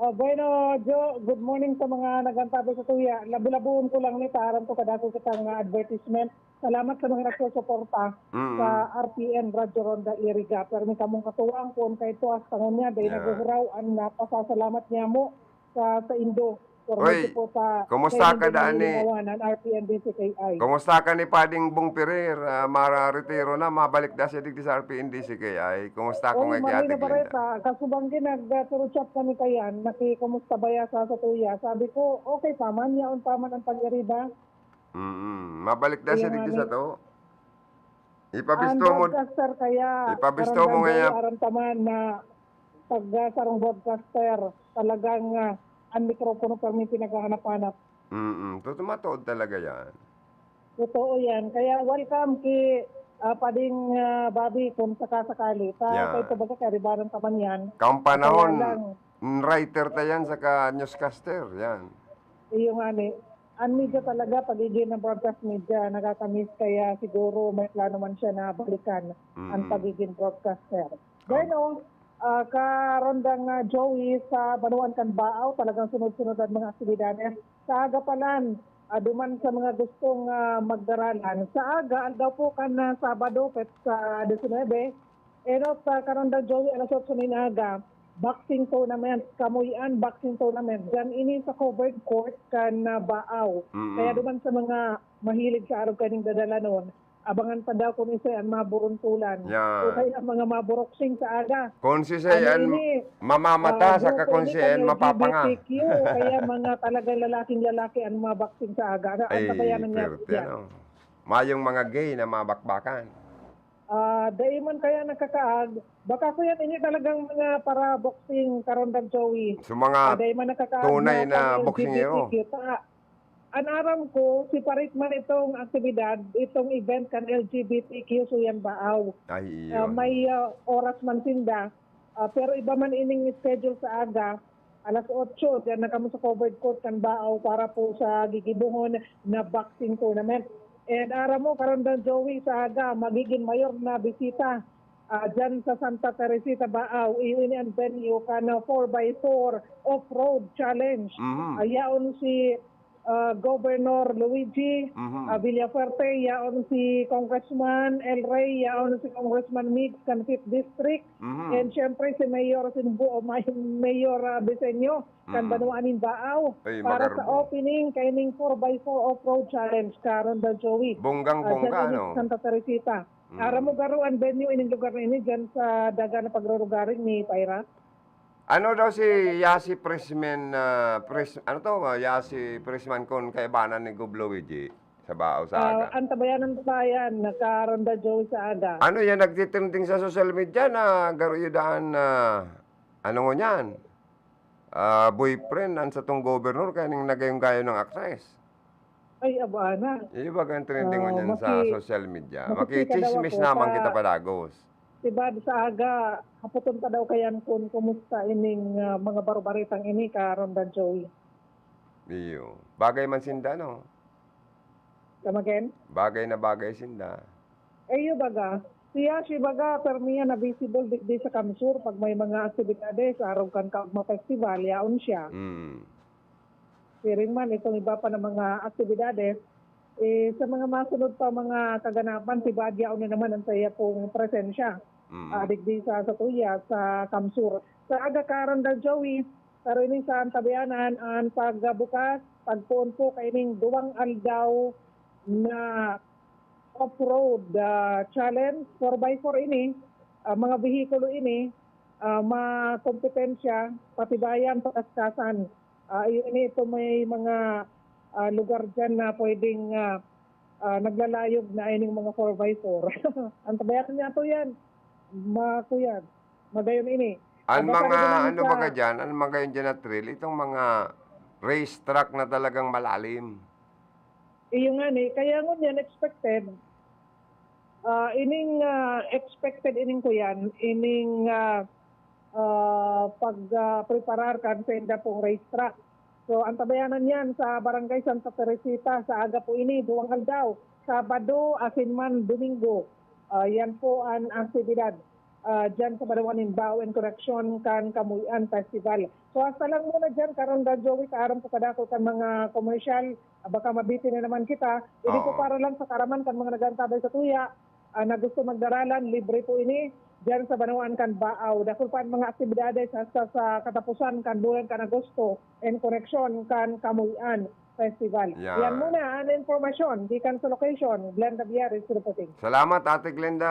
Ah, bueno, Jo, good morning sa mga nag-antabay sa tuya. Labu-labuon ko lang ni, ta aram ko kadako kitang, ah, advertisement. Salamat sa mga nagsusuporta Mm. sa R P N Radyo Ronda Iriga. Pero may kamong katuwang, kun kaito hasta ngunyan, dai Yeah. naguhuraw an, ah, pasasalamat niyamo sa, sa indo. Pero Oy, medyo po sa, kumusta sa ka indo daan ni, nahilingawan an R P N D C K I. Kumusta ka ni Pading Bong Pirir? Ah, mararetiro na, mabalik na siya digdi sa R P N D C K I. Kumusta ko Oy, nga Marlene ikiatig Bareta, linda? Kasubang ginag-, ah, turutsyap kami kayan, nakikumusta baya sa, sa tuya. Sabi ko, okay pa man, yaon pa man ang pag-iriba. Mm, mabalik na Iya siya digdi nga sa ni. to. Ipabisto Ang mo, broadcaster kaya, ipabisto mo Karamdan ngaya. Joey, aram ta man na pag, ah, sarong broadcaster, talagang, ah, ang mikropono permi pinaghahanap-hanap. Mm, totoo, matuod talaga yan. Totoo yan. Kaya welcome ki, ah, Pading, ah, Bobby kung sakasakali. Sa, Yeah. sa ito baga, karibaran ka man yan. Kaong Kaya panahon, lang. mm, writer ta yan, saka newscaster, yan. Iyo nga ni. Ang media talaga, pagiging ng broadcast media, nakakamiss. Kaya siguro may plano man siya na balikan ang Mm. pagiging broadcaster. Oh. Bueno, ah, karondang, ah, Joey, sa banwaan kan Baaw, talagang sunod-sunod ang mga aktibidades. Sa aga pa lang, ah, duman sa mga gustong, ah, magdaralan. Sa aga, aldaw po kan, ah, Sabado, Petsa disinebe, enot, ah, karondang Joey, alas otso nin aga, boxing tournament, Kamuy-an Boxing Tournament. Diyan ini sa covered court kan, ah, Baaw. Mm-mm. Kaya duman sa mga mahilig sa arog kaning dadalanon, abangan pa daw kung isay an maburuntulan. Yeah. O kaya mga maburoksing sa aga. Kung sisay Ano an ini? mamamata, Ah, saka grupo kung ini sisay an kan mapapanga. L G B T Q, o kaya mga talagang lalaking lalaki ang maboxing sa aga. Ano, ang Ay, tabayanan niya pwerte, diyan? ano? Mayong mga gay na mabakbakan. Ah, dai man kaya nakakaag. Baka ko yan, ini talagang mga para boxing, karondang Joey. So, mga Ah, dai man nakakaag tunay na na pang boksingero. L G B T Q ta. An aram ko, separate man itong aktibidad, itong event kan L G B T Q Suyan Baaw. Ay, Ah, iyon. may, ah, oras man sinda, ah, pero iba man ining schedule sa aga, alas otso, diyan na kamo sa covered court kan Baaw para po sa gigibohon na boxing tournament. And aram mo, karondang Joey, sa aga, magiging mayor na bisita, ah, dyan sa Santa Teresita, Baaw. Iyo ini ang venue kan, ah, four by four off-road challenge. Mhm. Ah, yaon si ah, Governor Luigi, Mhm. ah, Villafuerte, yaon si Congressman El Rey, yaon si Congressman Migs kan Fifth District, Mhm. and syempre si Mayor Sinbu-, o May-, Mayor, ah, Briseño kan Mhm. Banwaan nin Baaw Ay, para sa magarbo. opening kaining four by four off-road challenge, karondang Joey. Bonggang-bongga, Ah, dyan sa ano? Santa Teresita. Mm. Aram mo garo an venue ining lugar na ini, dyan sa daga na pagrurugaring ni Paira? Ano daw si Yasi Prisman, ah, Pris-, ano to, ah, Yasi Prisman kun kaibanan ni Gob Luigi sa Baaw sa Ah, aga? Ang tabayanan pa yan, nagkaronda Joey sa aga. Ano yan, nagtitrending sa social media na garo yun daan na, ano ngunyan? Ah, boyfriend, ang satong governor, kaya ning nagayong-gayong ng aktres. Ay, aba na. Iyo ba ang trending Ah, ngunyan sa maki-, social media? makikita daw Makichismis ako naman sa kita padagos. Diba, sa aga, hapoton pa daw kayan kun kumusta ining, ah, mga barubaretang ini, karondang Joey. Iyo. Bagay man sinda, no? Come again? Bagay na bagay sinda. Eh, iyo baga. Siya, siya baga, permi yan na visible digdi sa Kamsur pag may mga aktibidades, arog kan Kaugma Festival, yaon siya. Mm. Siring man, itong iba pa na mga aktibidades, eh, sa mga masunod pa mga kaganapan, si Badia na naman ang saya pong presensya. Mm. Ah, digdi sa, sa Tuya, sa Kamsur. Sa aga, karondang Joey, pero ini sa Antabianan, ang pagbukas, pagpoon po kaining duwang aldaw na off-road, ah, challenge, four by four ini, ah, mga behikulo ini, ah, makompetensya, patibayan, pakaskasan. Ah, iyo ini, ito may mga, ah, lugar diyan na pwedeng, ah, ah, naglalayog na ining mga four by four. Antabayanan niya ato yan. Ma-, kuya, magayon ini. An Basta mga, na lang ano sa baga diyan? An magayon diyan na trail? Itong mga race track na talagang malalim. Iyo nga ni, kaya ngunyan expected, ah, ining, ah, expected ining kuyan, ining, ah, ah, pag, ah, preparar kan sainda pong race track. So, antabayanan yan sa Barangay Santa Teresita sa aga po ini, duwang aldaw, Sabado asin man Domingo. Ah, yan po an aktibidad, ah, dyan sa Banawan nin Bao in connection kan Kamuyan Festival. So, hasta lang muna dyan, karon, Daddy Joey, kaaram ko kadakul kan mga komersyal, ah, baka mabitin na naman kita. Ini po Oo. para lang sa kaaraman kan mga nag-aantabay sa tuya, ah, na gusto magdaralan, libre po ini. Diyan sa Banwaan kan Bao, dakul pa an mga aktibidades hasta sa kataposan kan bulan kan Agosto, in koneksyon kan Kamuy-an Festival. Yan. Yan muna an impormasyon gikan sa location. Glenda Biares reporting. Salamat, Ate Glenda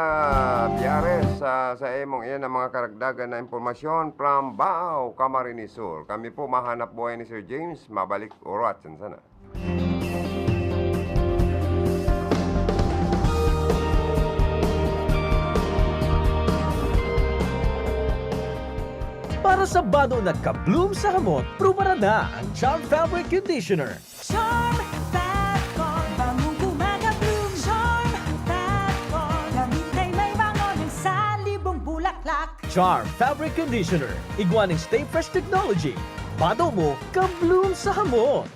Biares, sa, sa imong iyan ang mga karagdagan na impormasyon from Bao, Camarines Sur. Kami po, mahanap buhay ni Sir James, mabalik urat, sana. Para sa bado na ka-bloom sa hamot, prubaran na ang Charm Fabric Conditioner. Charm Fab Con, bangong gumagabloom. Charm Fab Con, damit na may bango ng salibong bulaklak. Charm Fabric Conditioner, igwa ning Stay Fresh Technology. Bado mo, ka-bloom sa hamot.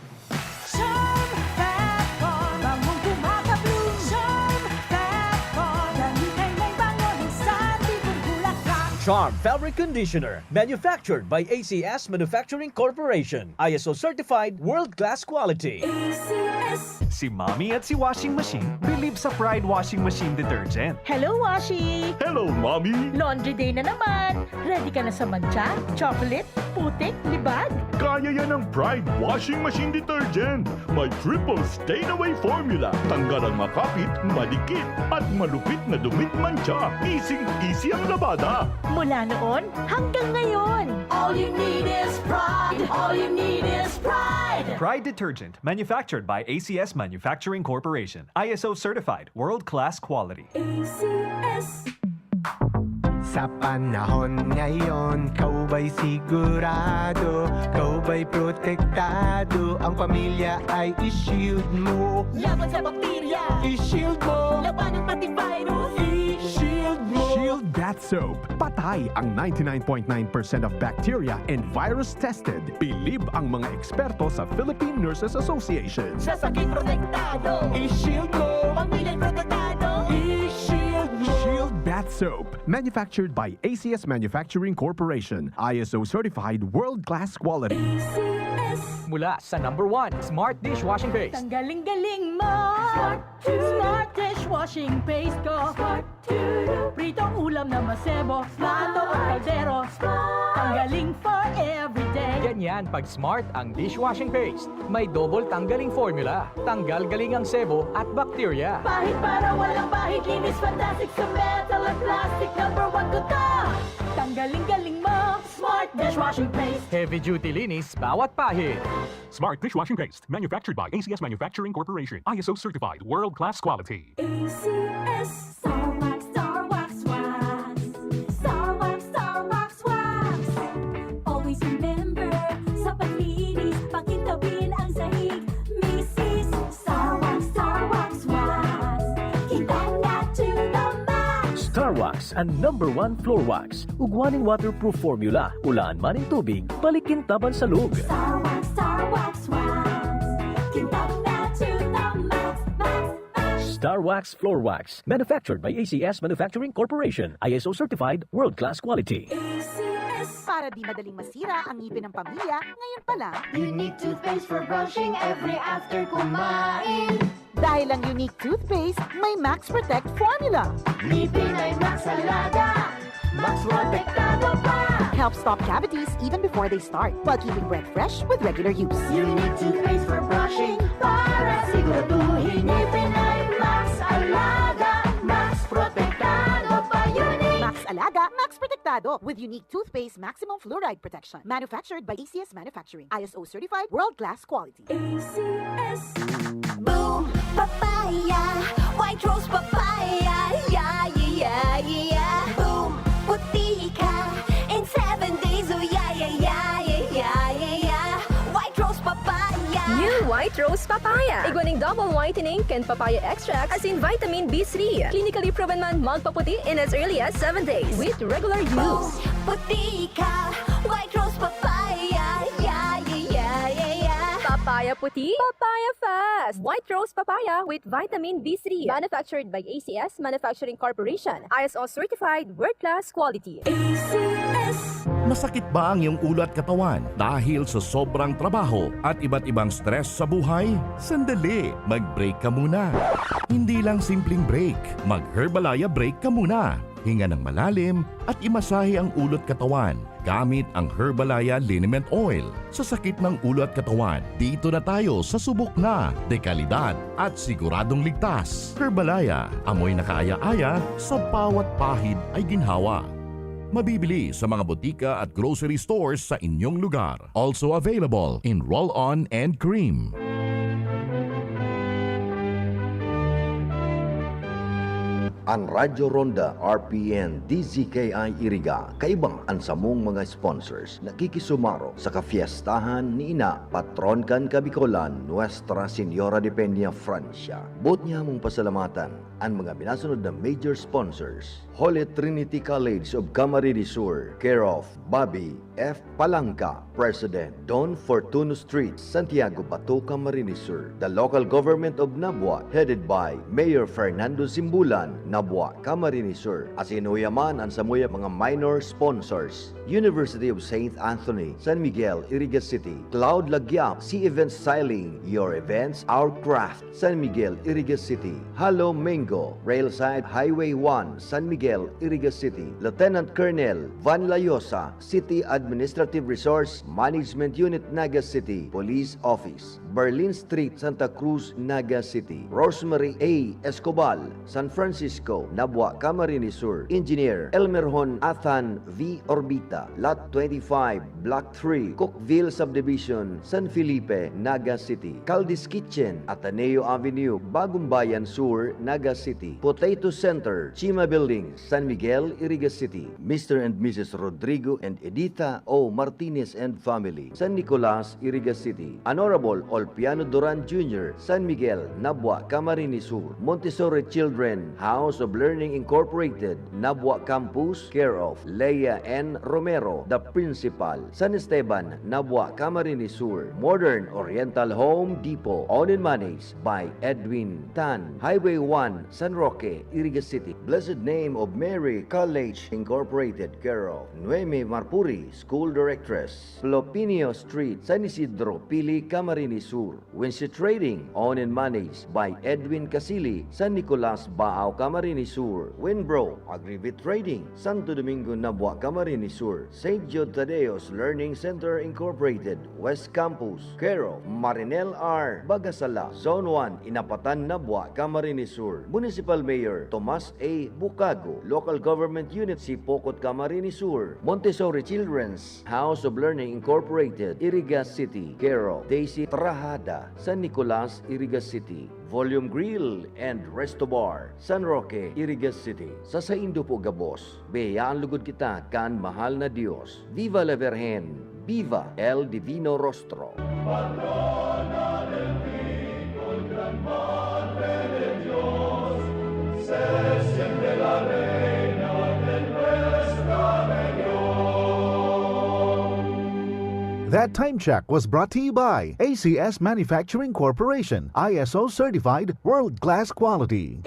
Charm Fab Con, bangong gumagabloom. Charm Fab Con, damit na may bango ng salibong bulaklak. Charm Fabric Conditioner, manufactured by A C S Manufacturing Corporation. I S O certified, world-class quality. A C S. Si Mommy at si Washing Machine believe sa Pride Washing Machine Detergent. Hello, Washi! Hello, Mommy! Laundry day na naman! Ready ka na sa mantsa, chocolate, putik, libag? Kaya yan ng Pride Washing Machine Detergent. May triple stain away formula. Tanggal ang makapit, madikit, at malupit na dumit mantsa. Easy-easy ang labada. Mula noon hanggang ngayon. All you need is Pride. All you need is Pride. Pride Detergent, manufactured by A C S Manufacturing Corporation. I S O certified, world-class quality. A C S. Sa panahon ngayon, ikaw ba'y sigurado? Ikaw ba'y protektado? Ang pamilya ay i-shield mo. Laban sa bakterya. I-shield mo. Labanan pati virus. I-shield mo. Shield Bath Soap. Patay ang ninety-nine point nine percent of bacteria and virus tested. Bilib ang mga eksperto sa Philippine Nurses Association. Sa sakit protektado. I-shield mo. Pamilya'y protektado. I-shield mo. Shield Bath Soap. Manufactured by A C S Manufacturing Corporation. I S O certified, world-class quality. A C S. Mula sa number one, Smart Dishwashing Paste. Tanggaling-galing mo. Smart Smart dishwashing paste ko. Pritong ulam na masebo, plato at kaldero. Tanggaling for everyday. Ganyan pag Smart ang dishwashing paste. May double tanggaling formula. Tanggal galing ang sebo at bakterya. Pahid para walang pahid, linis fantastic sa metal at plastic. Number one ko to. Tanggaling-galing mo. Smart dishwashing paste. Heavy duty linis bawat pahid. Smart dishwashing paste, manufactured by A C S Manufacturing Corporation, I S O certified, world-class quality. A C S. Star Wax, Star Wax, Wax. Star Wax, Star Wax, Wax. Always remember, sa paglinis, pakintabin ang sahig. Misis, Star Wax, Star Wax, Wax. Kintab na to the max. Star Wax, ang number one floor wax. Ugwa nin waterproof formula, ulaan man nin tubig, balik kintab an salog. Star Wax, Star Wax, Wax. Kintab na to the max, max, max. Star Wax Floor Wax, manufactured by A C S Manufacturing Corporation, I S O certified, world-class quality. A C S. Para di madaling masira ang ngipin ng pamilya, ngayon pa lang. Unique toothpaste for brushing every after kumain. Dahil ang Unique Toothpaste may Max Protect Formula. Ngipin ay Max Alaga, Max Protektado pa. Help stop cavities even before they start, while keeping breath fresh with regular use. Unique Toothpaste for brushing para siguraduhin ngipin ay Max Alaga, Max Protektado pa. Unique. Max Alaga, Max Protect protektado with unique toothpaste maximum fluoride protection. Manufactured by A C S Manufacturing. I S O certified, world-class quality. A C S. Boom Papaya, White Rose Papaya, yeah, yeah, yeah, yeah. Boom, puti ka in seven days, oh yeah, yeah, yeah, yeah, yeah, yeah, yeah. White Rose Papaya. New White Rose Papaya. Igwa ning double whitening kan papaya extract asin vitamin B three. Clinically proven man magpaputi in as early as seven days with regular use. Puti ka, White Rose Papaya, yeah, yeah, yeah, yeah, yeah. Papaya puti, papaya fast. White Rose Papaya with vitamin B three. Manufactured by A C S Manufacturing Corporation. I S O certified, world-class quality. A C S. Masakit ba ang iyong ulo at katawan dahil sa sobrang trabaho at iba't ibang stress sa buhay? Sandali, mag-break ka muna. Hindi lang simpleng break, mag-Herbalaya break ka muna. Hinga ng malalim at imasahe ang ulo at katawan gamit ang Herbalaya Liniment Oil. Sa sakit ng ulo at katawan, dito na tayo sa subok na, dekalidad at siguradong ligtas. Herbalaya, amoy na kaaya-aya, sa bawat pahid ay ginhawa. Mabibili sa mga botika at grocery stores sa inyong lugar. Also available in roll-on and cream. An Radyo Ronda, R P N, D Z K I Iriga, kaiba an samong mga sponsors, nakikisumaro sa kafiestahan ni Ina, patron kan Kabikolan, Nuestra Señora de Peña, Francia. Boot nyamong pasalamatan an mga minasunod na major sponsors: Holy Trinity College of Camarines Sur, care of Bobby F. Palangka, President, Don Fortuno Street, Santiago, Bato, Camarines Sur. The local government of Nabua, headed by Mayor Fernando Simbulan, Nabua, Camarines Sur. Asin huya man an samuyang mga minor sponsors: University of Saint Anthony, San Miguel, Iriga City, Cloud Lagyap, Sea Events Styling, your events, our craft, San Miguel, Iriga City. Halo Mango, Railside Highway one, San Miguel, Iriga City. Lieutenant Colonel Van Layosa, City Administrative Resource Management Unit, Naga City Police Office, Berlin Street, Santa Cruz, Naga City. Rosemary A. Escobal, San Francisco, Nabua, Camarines Sur. Engineer Elmer Hon Athan V. Orbita, Lot twenty-five, Block three, Cookville Subdivision, San Felipe, Naga City. Caldi's Kitchen, Ateneo Avenue, Bagumbayan Sur, Naga City. Potato Center, Chima Building, San Miguel, Iriga City. Mister and Missus Rodrigo and Edita O. Martinez and family, San Nicolas, Iriga City. Honorable Olpiano Duran Junior, San Miguel, Nabua, Camarines Sur. Montessori Children, House of Learning Incorporated, Nabua Campus, care of Lea N. Romero, the principal. San Esteban, Nabua, Camarines Sur. Modern Oriental Home Depot, owned and managed by Edwin Tan. Highway one, San Roque, Iriga City. Blessed Name of Mary College Incorporated, care of Noemi Marpuri, School Directress. Plopinio Street, San Isidro, Pili, Camarines Sur. Winsi Trading, owned and managed by Edwin Casili, San Nicolas, Baao, Camarines Sur. Winbro Agrivet Trading, Santo Domingo, Nabua, Camarines Sur. Saint Jude Tadeo's Learning Center Incorporated, West Campus, care of Marinel R. Bagasala, Zone one, Inapatan, Nabua, Camarines Sur. Municipal Mayor Tomas A. Bucago, Local Government Unit Sipocot, Camarines Sur. Montessori Children's House of Learning Incorporated, Iriga City, care of Daisy Trahada, San Nicolas, Iriga City. Volume Grill and Resto Bar, San Roque, Iriga City. Sa saindo po gabos, biyayaan lugod kita kan mahal na Dios. Viva la Virgen! Viva El Divino Rostro! Patrona del Bicol, Gran Madre de Dios, se siente la reina de nuestra región. That time check was brought to you by A C S Manufacturing Corporation, I S O certified, world class quality.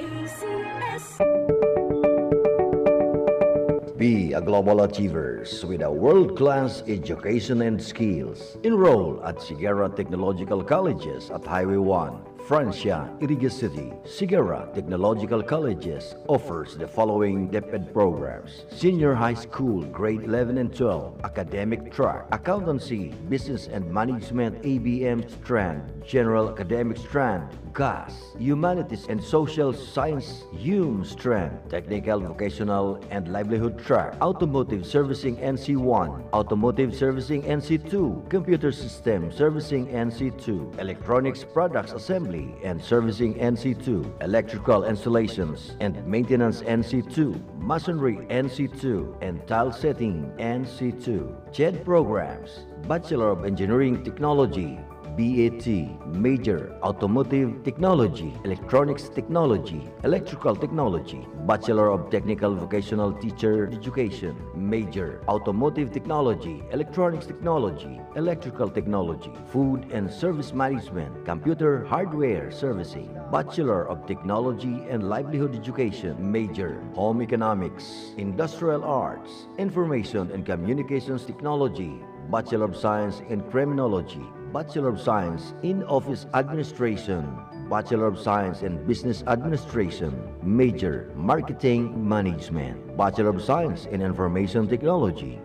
Be a global achievers with a world-class education and skills. Enroll at Siguera Technological Colleges at Highway one, Francia, Iriga City, Sigara Technological Colleges offers the following DepEd programs: Senior High School, Grade eleven and twelve, Academic Track, Accountancy, Business and Management, A B M strand, General Academic strand, GAS, Humanities and Social Science, HUM strand, Technical, Vocational and Livelihood Track, Automotive Servicing N C one, Automotive Servicing N C two, Computer System Servicing N C two, Electronics Products Assembly and Servicing N C two, Electrical Installations and Maintenance N C two, Masonry N C two, and Tile Setting N C two. CHED programs: Bachelor of Engineering Technology, B A T, major, Automotive Technology, Electronics Technology, Electrical Technology, Bachelor of Technical Vocational Teacher Education, major, Automotive Technology, Electronics Technology, Electrical Technology, Food and Service Management, Computer Hardware Servicing, Bachelor of Technology and Livelihood Education, major, Home Economics, Industrial Arts, Information and Communications Technology, Bachelor of Science in Criminology, Bachelor of Science in Office Administration, Bachelor of Science in Business Administration, major, Marketing Management, Bachelor of Science in Information Technology.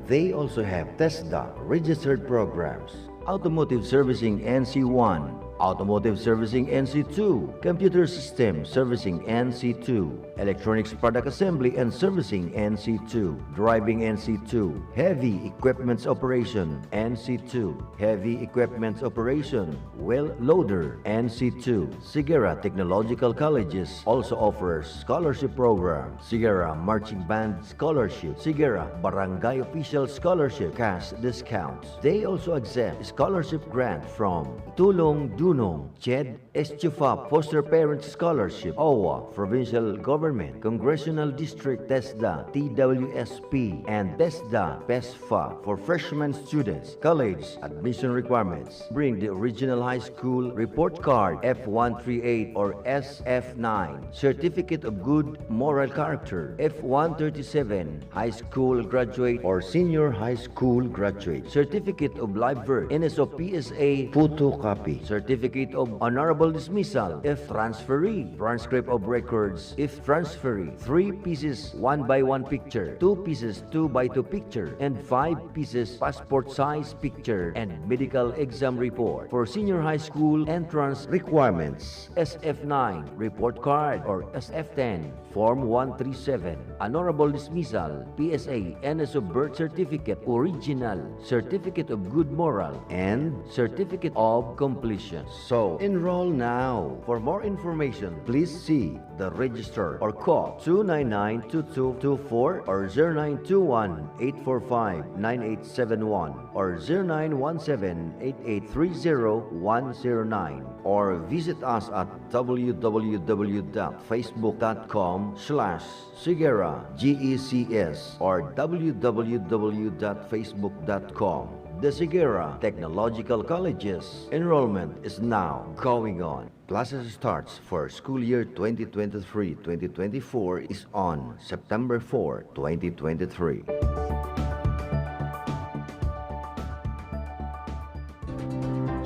They also have TESDA registered programs: Automotive Servicing N C one, Automotive Servicing N C two, Computer System Servicing N C two, Electronics Product Assembly and Servicing N C two, Driving N C two, Heavy Equipments Operation N C two, Heavy Equipments Operation, Wheel Loader N C two. Sigara Technological Colleges also offers scholarship program: Sigara Marching Band Scholarship, Sigara Barangay Official Scholarship, cash discounts. They also accept scholarship grant from Tulong Dunong, CHED, ESTUFA Foster Parent Scholarship, OWWA, Provincial Government, Congressional District, TESDA, T W S P, and TESDA, PESFA for freshman students. College admission requirements: bring the original high school report card, F one three eight or S F nine, Certificate of Good Moral Character, F one thirty-seven, high school graduate or senior high school graduate, Certificate of Live Birth, N S O P S A photocopy, Certificate of Honorable Dismissal if transferee, transcript of records if transferee, three pieces one by one picture, two pieces two by two picture, and five pieces passport size picture, and medical exam report. For senior high school entrance requirements, S F nine report card or S F ten, Form one three seven, Honorable Dismissal, P S A, N S O Birth Certificate, Original, Certificate of Good Moral, and Certificate of Completion. So, enroll now. For more information, please see the register or call two nine nine two two two four or zero nine two one eight four five nine eight seven one or zero nine one seven eight eight three zero one zero nine, or visit us at w w w dot facebook dot com slash Sigera G E C S or w w w dot facebook dot com. The Sigera Technological Colleges. Enrollment is now going on. Classes starts for school year twenty twenty-three twenty twenty-four is on September four, twenty twenty-three.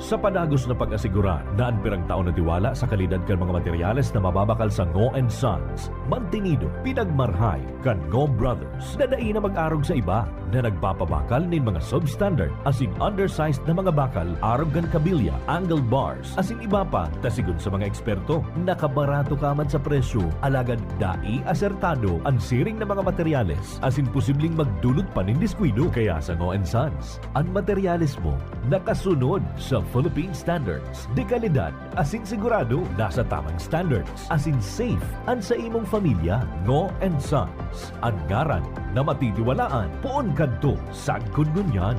Sa padagos na pag-asigurar na an pirang taon na tiwala sa kalidad kan mga materyales na mababakal sa Ngo and Sons, mantinido, pinagmarhay kan Ngo Brothers, na dai na mag-arog sa iba na nagpapabakal nin mga substandard asin undersized na mga bakal arog kan kabilya, angle bars, asin iba pa, ta sigon sa mga eksperto, nakabarato ka man sa presyo, alagad dai asertado an siring na mga materyales asin posibleng magdulot pa nin diskuido. Kaya sa Ngo and Sons, an materyales mo nakasunod sa Philippine Standards de Calidad asin sigurado nasa tamang standards asin safe an sa imong pamilya. Ngo and Sons, an ngaran na matitiwalaan poon kadto sagkod ngunyan.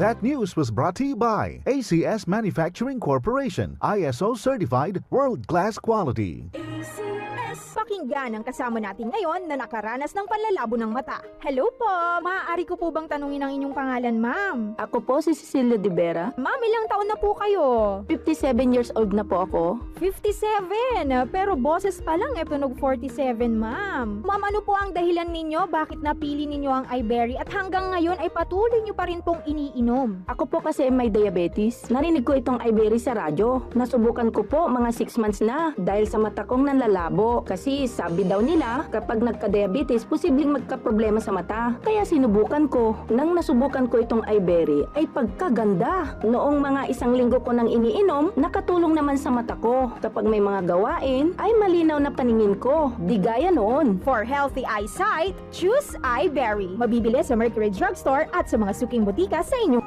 That news was brought to you by A C S Manufacturing Corporation, I S O certified, world-class quality. A C S. Ganang kasama natin ngayon na nakaranas ng panlalabo ng mata. Hello po! Maaari ko po bang tanungin ang inyong pangalan, ma'am? Ako po si Cecilia de Vera. Ma'am, ilang taon na po kayo? Fifty-seven years old na po ako. Fifty-seven? Pero boses pa lang, e tunog forty-seven, ma'am. Ma'am, ano po ang dahilan ninyo bakit napili ninyo ang Iberry at hanggang ngayon ay patuloy nyo pa rin pong iniinom? Ako po kasi may diabetes. Narinig ko itong Iberry sa radyo. Nasubukan ko po mga six months na dahil sa mata kong nanlalabo. Kasi sabi daw nila, kapag nagka-diabetes, posibleng magkaproblema sa mata. Kaya sinubukan ko. Nang nasubukan ko itong Iberry, ay pagkaganda! Noong mga isang linggo ko nang iniinom, nakatulong naman sa mata ko. Kapag may mga gawain, ay malinaw na paningin ko. Di gaya noon. For healthy eyesight, choose Iberry. Mabibili sa Mercury Drugstore at sa mga suking botika sa inyo.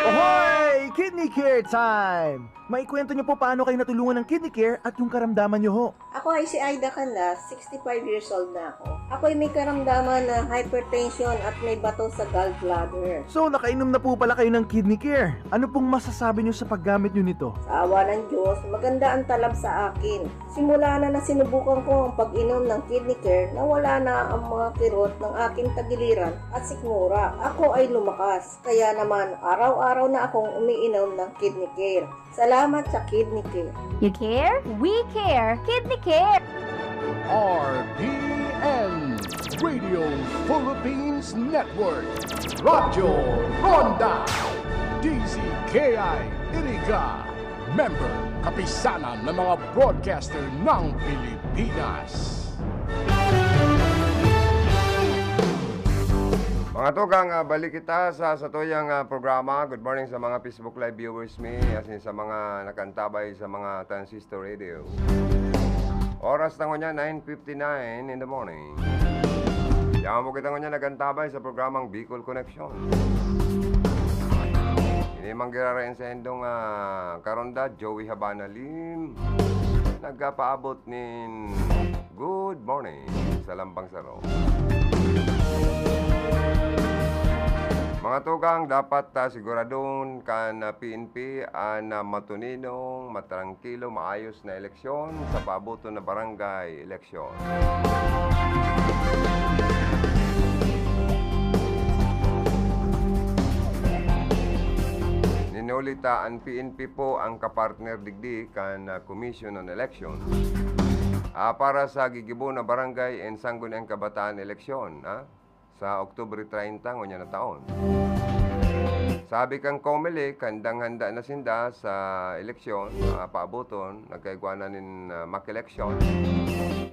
Ahoy! Kidney Care Time! Maikwento niyo po paano kayo natulungan ng Kidney Care at yung karamdaman niyo ho. Ako ay si Aida Canlas, sixty-five years old na ako. Ako ay may karamdaman na hypertension at may bato sa gallbladder. So, nakainom na po pala kayo ng Kidney Care. Ano pong masasabi niyo sa paggamit niyo nito? Sa awa ng Diyos, maganda ang talab sa akin. Simula na nasinubukan ko ang pag-inom ng Kidney Care, nawala na ang mga kirot ng aking tagiliran at sikmura. Ako ay lumakas. Kaya naman, araw-araw na akong umiinom ng Kidney Care. Salamat sa Kidney Care. You care? We care! Kidney Care! R P N, Radio Philippines Network, Radyo Ronda, D Z K I Iriga, member, kapisanan ng mga broadcaster ng Pilipinas. Mga tugang, ah, balik kita sa satuyang, ah, programa. Good morning sa mga Facebook Live viewers mi, asin sa mga nakaantabay sa mga transistor radio. Oras na ngunyan, nine fifty-nine in the morning. Yaman po kita ngunyan nag-antabay sa programang Bicol Connection. Ini man girarayan sa indong, ah, karonda, Joey Habana Lim. Nagpapaabot nin good morning sa Lambang Saro. Mga tugang, dapat, ah, siguradon kan, ah, P N P an, ah, matuninong, matrangkilo, maayos na eleksyon sa paaboton na barangay eleksyon. Ninulita an P N P po ang kapartner digdi kan, ah, Commission on Election, ah, para sa gigibo na barangay and Sangguniang Kabataan eleksyon, ah, sa Oktubre treinta ngunyan na taon. Sabi kan Comelec, handang-handa na sinda sa eleksyon, ah, paaboton, nagkaigwa na nin, ah, mock election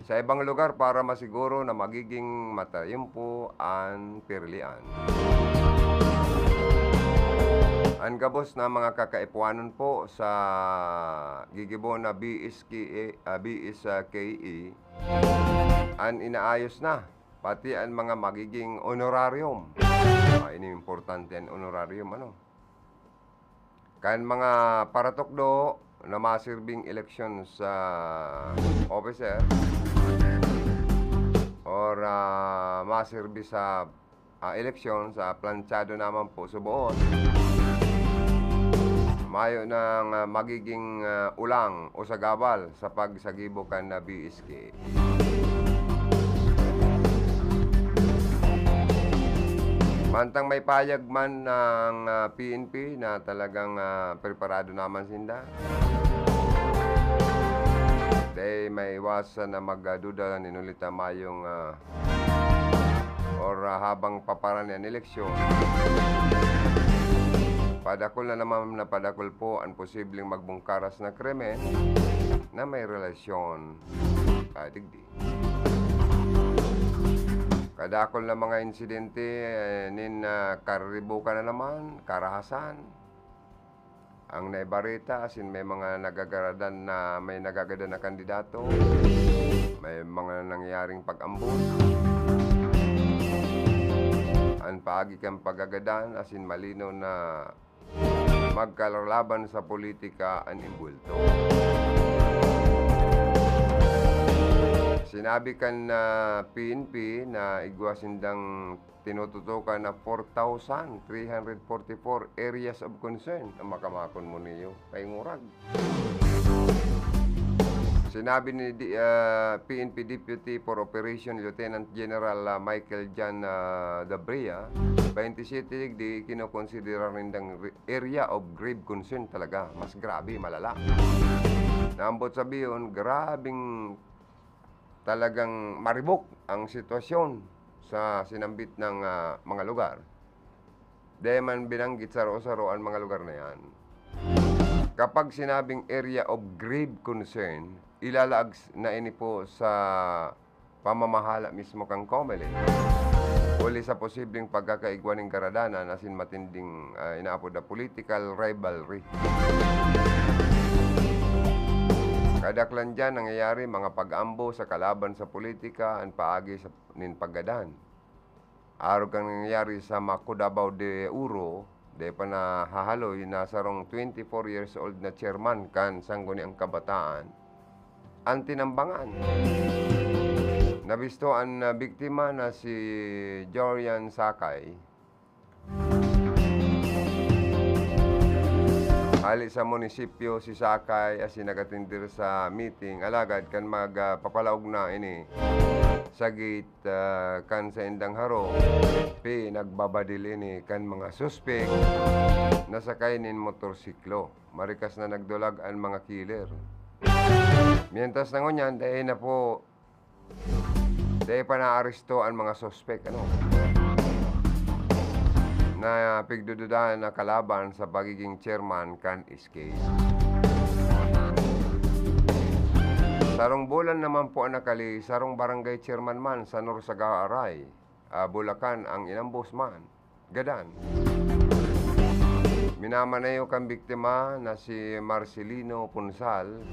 sa ibang lugar para masiguro na magiging matayumpo an pirilian. An gabos na mga kakaipuhanon po sa gigibo na B S K A, ah, B S K E, an inaayos na, pati an mga magiging honorarium. Ah, ini importante an honorarium, ano? Kan mga paratukdo na masirbing eleksyon sa officer or, ah, masirbi sa, ah, eleksyon sa planchado naman po suboon. Mayo nang, ah, magiging, ah, ulang o sagabal sa pagsagibo kan na B S K. Mantang may payag man ng, ah, P N P na talagang, ah, preparado naman sinda, dai maiwasan na magduda nin huli ta mayong, ah, or, ah, habang paparani an eleksyon, padakul na naman na padakul po an posibleng magbungkaras na krimen na may relasyon, ah, digdi. Kadakul na mga insidente, eh, nin, ah, kariribukan na naman, karahasan. Ang naibareta, asin may mga nagagaradan na, may nagagadan na kandidato, may mga nangyaring pag-ambon. An paagi kan pagagadan, asin malinaw na magkalalaban sa politika an imbwelto. Sinabi kan, ah, P N P na igwa sindang tinututukan na four thousand three hundred forty-four areas of concern. Ang makamakon mo niyo, kay ngurag. Si Sinabi ni D-, ah, P N P Deputy for Operation Lieutenant General, ah, Michael John, ah, Dabria, twenty-seven digdi kinokonsidera nindang re-, area of grave concern talaga. Mas grabe, malala. Na ambot sabihon, grabing talagang maribok ang sitwasyon sa sinambit ng, ah, mga lugar. Dai man binanggit saro-saro an mga lugar na yan. Kapag sinabing area of grave concern, ilalaag s-, na ini po sa pamamahala mismo kan Comelec. Huli sa posibleng pagkakaigwa nin karadanan asin matinding, ah, inaapod na political rivalry. Kadaklan diyan nangyayari mga pag-ambo sa kalaban sa politika, an paagi sa, nin paggadan. Arog kan nangyayari sa Maco, Davao de Oro, dai pa nahahaloy na sarong twenty-four years old na chairman kan Sangguniang Kabataan an tinambangan. Nabisto an, ah, biktima na si Jorian Sakay. Hali sa munisipyo si Sakay asin nag-atender sa meeting, alagad kan mag, ah, papalaog na ini sa gate, ah, kan saindang harong, pinagbabadil ini kan mga suspek na sakay nin motorsiklo. Marikas na nagdulag an mga killer. Mientras na ngunyan, dai na po, dai pa naaresto an mga suspek, ano, na pigdududahan na kalaban sa pagiging chairman kan S K. Sarong bulan naman po an nakali, sarong barangay chairman man sa Norsagaray, ah, Bulacan ang inambos man. Gadan. Minamanayo kan biktima na si Marcelino Punsal,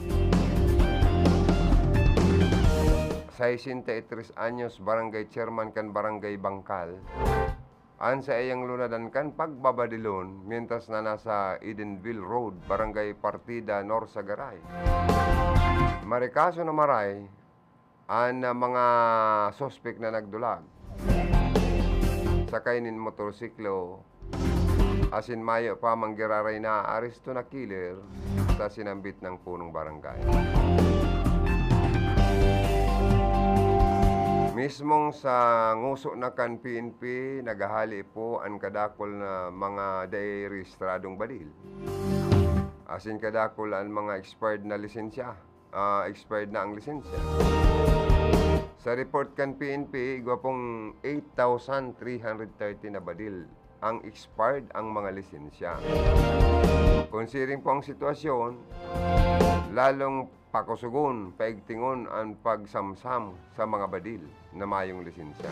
sesenta y tres anyos, barangay chairman kan Barangay Bangkal, an saiyang lunadan kan pagbabadilon mientras na nasa Edenville Road, Barangay Partida, Norsagaray. Marikaso na maray, an, ah, mga suspek na nagdulag sakay nin motorsiklo, asin mayo pa man giraray naaresto na killer sa sinambit na punong barangay. Mismong sa nguso na kan P N P, naghahali po an kadakul na mga dai rehistradong badil, asin kadakul an mga expired na lisensya. Ah, expired na ang lisensya. Sa report kan P N P, igwa pong eight thousand three hundred thirty na badil ang expired ang mga lisensya. Considering po ang sitwasyon, lalong pakusugon, paigtingon an pagsamsam sa mga badil na mayong lisensya.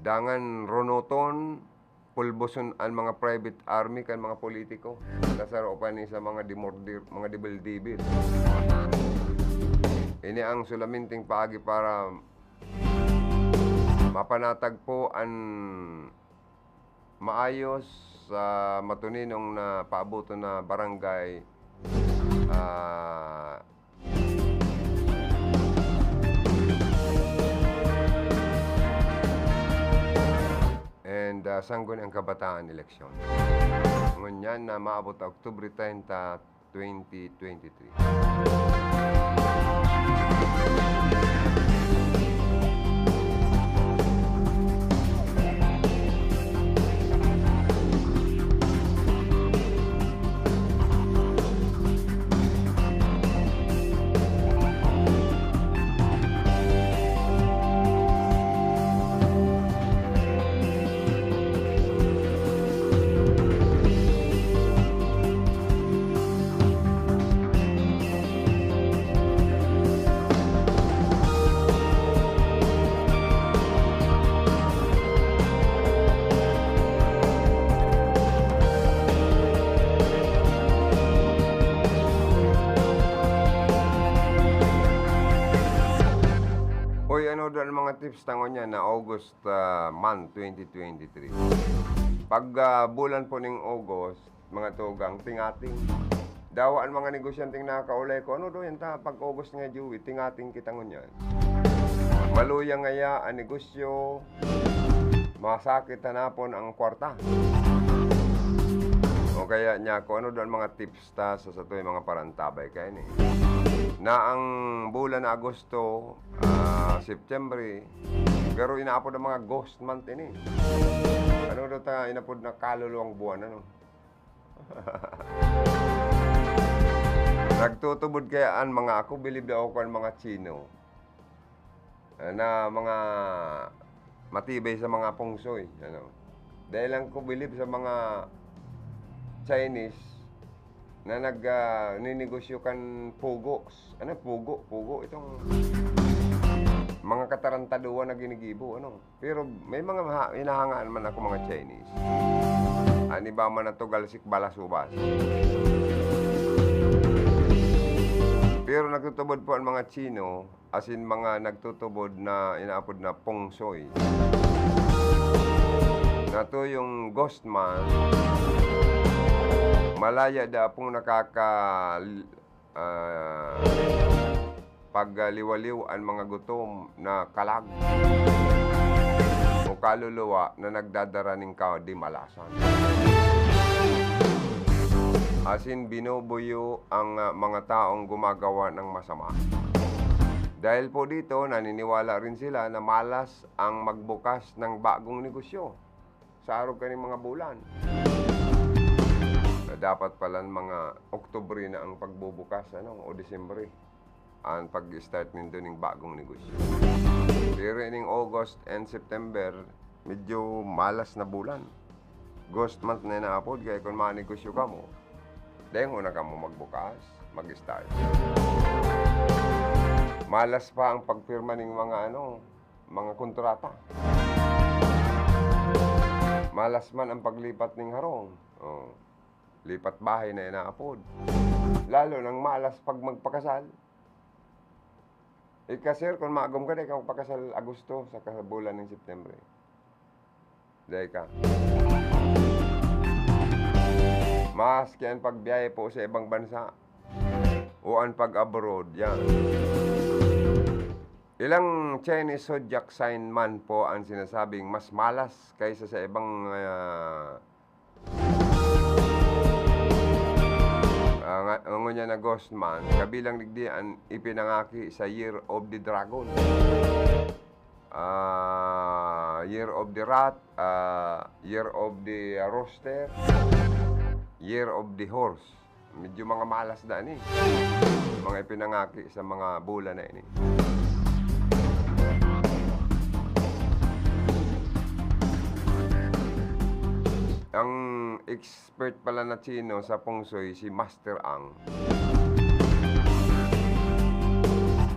Dangan runoton, pulboson an mga private army kan mga politiko na saro pa ni sa mga dimordir, mga dibil-dibil. Ini ang sulaminting paagi para mapanatag po an maayos, ah, matuninong na paaboton na barangay, ah, and, ah, Sangguniang Kabataan eleksyon. Ngunyan na maabot na Oktubre treinta, twenty twenty-three. Oy, ano daw ang mga tips ta ngunyan na August, ah, month, twenty twenty-three? Pag, ah, bulan po ning August, mga tugang, tingating. Dawa an mga negosyanteng nakakaulay ko, "Ano daw yan ta? Pag August nga, Joey, tingating kita ngunyan." Maluya ngaya an negosyo, masakit hanapon ang kwarta. O O kaya niya, kung ano daw ang mga tips ta sa satong mga parantabay kaini. Na ang bulan na Agosto, ah, September, pero inaapod ang mga ghost month ini. Ano daw ta inapod na kaluluwang buwan, ano? Nagtutubod kaya an mga, ako bilib daw ako kan mga Chino, ah, na mga matibay sa mga feng shui, ano. Dahil lang ko bilib sa mga Chinese na nag, ah, ninegosyo kan pugo. Ano, pugo? Pugo, itong mga katarantaduhan na ginigibo, ano. Pero may mga maha-, hinahangaan man ako mga Chinese. An iba man na tugal sik balasubas. Pero nagtutubod po ang mga Chino, asin mga nagtutubod na inaapod na feng shui. Na to yung ghost month, malaya da pong nakaka-, ah, pagliwaliw an mga gutom na kalag o kaluluwa na nagdadara nin kadimalasan. Asin binubuyo ang, ah, mga taong gumagawa ng masama. Dahil po dito, naniniwala rin sila na malas ang magbukas ng bagong negosyo sa arog kaning mga bulan. Na dapat pala mga Oktubre na ang pagbubukas, ano, o Disyembre, ang pag-start nindo ning bagong negosyo. Pero ining August and September, medyo malas na bulan. Ghost month na inaapod, kaya kung manegosyo kamo, dengon na kamo magbukas, mag-start. Malas pa ang pagpirma ning mga, ano, mga kontrata. Malas man ang paglipat ning harong. Oh. Lipat bahay na inaapod. Lalo nang malas pag magpakasal. Ika, sir, kung magom ka, di ka magpakasal Agosto sa kabulan ng September. Dai ka. Maski an pagbiyahe po sa ibang bansa o an pag-abroad, yan. Ilang Chinese zodiac sign man po ang sinasabing mas malas kaysa sa ibang, ah, ah, nga, ngunyan na ghost month, kabilang digdi an ipinangaki sa Year of the Dragon. Ah, Year of the Rat, ah, Year of the Rooster, Year of the Horse. Medyo mga malas na ni. Mga ipinangaki sa mga bola na ini. Ang expert pala na Chino sa feng shui, si Master Ang.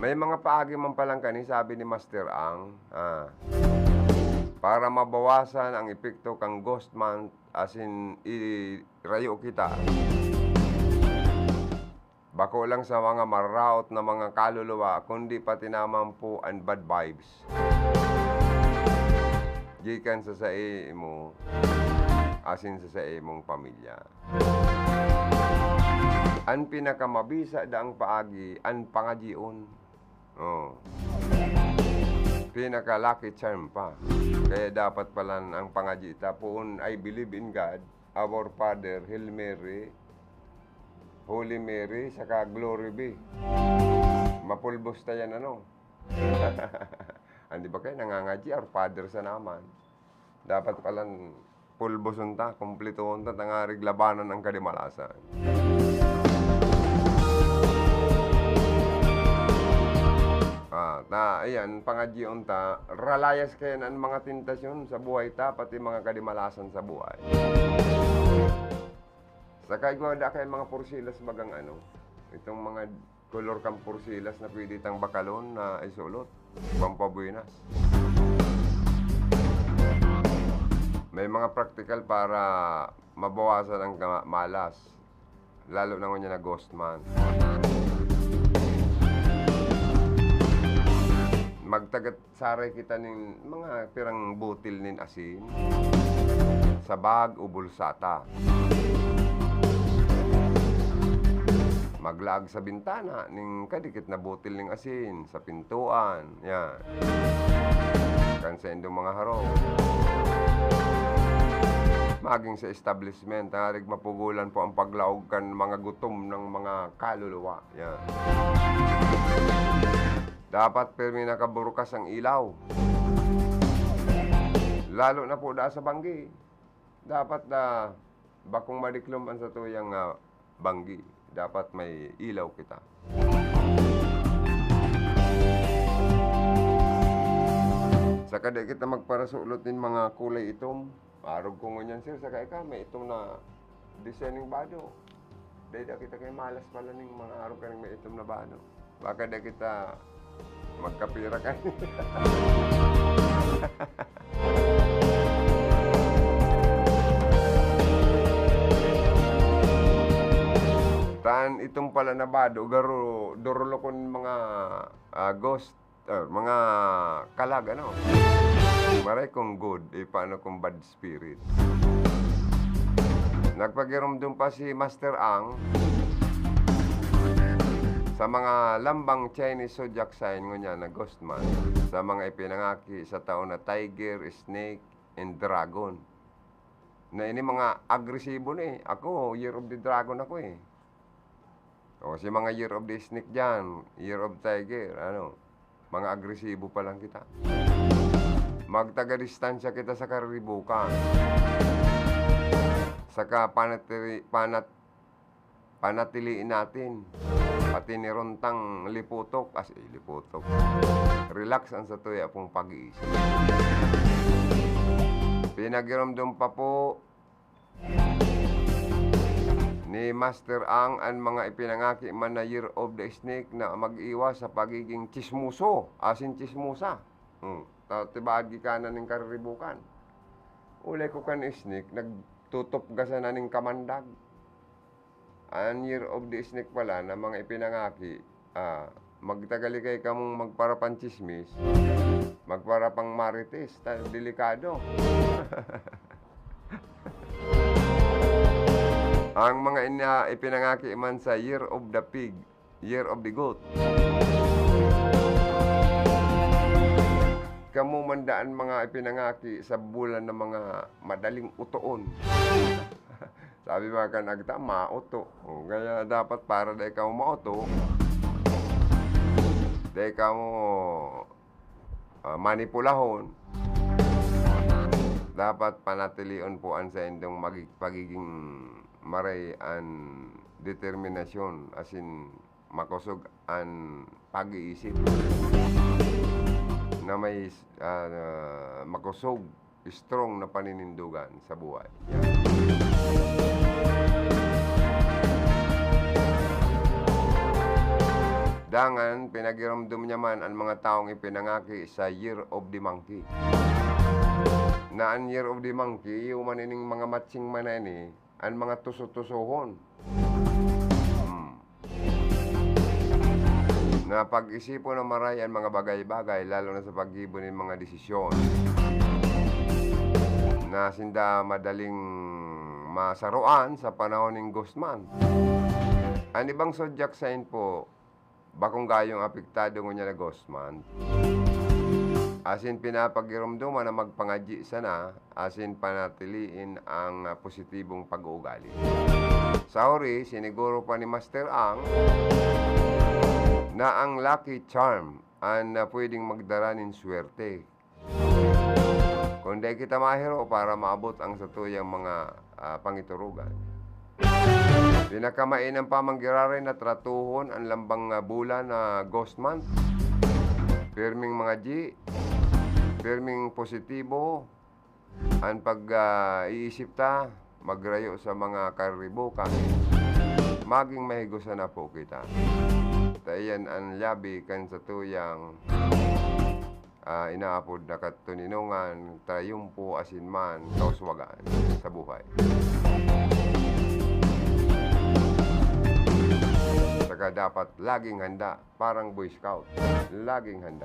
May mga paagi man palang kani, sabi ni Master Ang, ah, para mabawasan ang epekto kang ghost month, asin irayo kita. Bako lang sa mga mararaot na mga kaluluwa, kundi pati naman po an bad vibes. Gikan sa saimo, asin sa saimong pamilya. An pinakamabisa daang paagi, an pangadyion. Oh. Pinaka-lucky charm pa. Kaya dapat pala ang pangadyi ta, poon, "I believe in God, our Father, Hail Mary, Holy Mary, saka Glory be." Mapulbos ta yan, ano? Hindi ba kayo nangangadyi, Our Father sa naman? Dapat palan pulboson ta, kumplituhon ta, tangarig labanan ang kadimalasan. Ah, ta, ayan, pangadyion ta, ralayas kayan an mga tentasyon sa buhay ta, pati mga kadimalasan sa buhay. Saka igwa da kay mga porsilas bagang ano, itong mga kolor kan porsilas na pwede tang bakalon na isulot, pampabuenas. May mga praktikal para mabawasan ang kama-, malas, lalo na ngunyan na ghost month. Magtagat saray kita nin mga pirang butil nin asin sa bag o bulsa ta. Maglaag sa bintana nin kadikit na butil nin asin, sa pintuan, yan. Kan saindong mga harong. maging sa establishment, tangarig mapugolan po ang paglaog kan mga gutom ng mga kaluluwa. Yan. Dapat pirmi nakaburukas ang ilaw. Lalo na po daa sa banggi. Dapat na bakong madiklom ang satuyang, ah, banggi. Dapat may ilaw kita. Saka di kita magparasulot nin mga kulay itom. Arog ko ngunyan, sir, saka ika, may itom na design ning bado. Dai da kita kay malas pala ning mga arog kaning may itom na bado. Baka da kita magkapira kan. Tan itong pala na bado, garo, durulokon mga, ah, ghost, ah, mga kalag, ano? Maray kung good, eh, paano kung bad spirit? Nagpagirumdom pa si Master Ang sa mga lambang Chinese zodiac sign ngunyan na ghost man, sa mga ipinangaki sa taon na tiger, snake, and dragon. Na ini mga agresibo na eh. Ako, year of the dragon ako eh. O, si mga year of the snake dyan, year of tiger, ano, mga agresibo pa lang kita. Magtaga-distansya kita sa kariribukan. Saka panatiri-, panat-, panatiliin natin. Pati ni Rontang liputok, as, eh, liputok. Relax ang satuya pong pag-iisip. Pinagiromdom pa po ni Master Ang an mga ipinangaki man na Year of the Snake na mag-iwas sa pagiging tsismoso, asin tsismosa. Hmm. Ta-, tibaad gikanan nin kariribukan. Ulay ko kan snake, nagtutupgasan na nin kamandag. An Year of the Snake pala na mga ipinangaki, ah, magtagalikay kamong magparapantsismis, magparapang marites, ta-, delikado. Ang mga ina-, ipinangaki man sa Year of the Pig, Year of the Goat. Kamo man daan mga ipinangaki sa bulan na mga madaling utoon. Sabi mga kan agta, mauto. O, kaya dapat para dai kamo mauto, dai kamo, ah, manipulahon, dapat panatilion po an saindong magi-, pagiging maray an determinasyon, asin makosog an pag-iisip na may, ah, makosog, strong na paninindogan sa buhay. Yan. Dangan, pinagiromdom niya man an mga tawong ipinangaki sa Year of the Monkey. Na an Year of the Monkey, iyo man ining mga matching man na ini, an mga tuso-tusohon. Hmm. Na pag-isipon na maray an mga bagay-bagay, lalo na sa paggibo nin mga desisyon na sinda madaling masaroan sa panahon nin ghost month. An ibang zodiac sign po, bakong gayong apektado ngunyan na ghost month. Asin pinapagiromdoman na magpangadyi sana, asin panatiliin ang, ah, positibong pag-uugali. Sa huri, siniguro pa ni Master Ang na ang lucky charm an, ah, pwedeng magdara nin swerte. Kung dai kita mahiro para maabot ang satuyang mga, ah, pangiturugan. Pinakamainam pa man giraray na tratuhon an lambang, ah, bulan na ghost month. Pirming mga G, pirming positibo an pag, ah, iisip ta, magrayo sa mga karibukan. Maging mahigosa na po kita. Ta iyan an yabi kan satuyang ah, inaapod na katuninongan, trayumpo, asin man, kauswagan sa buhay. Saka dapat laging handa, parang Boy Scout. Laging handa.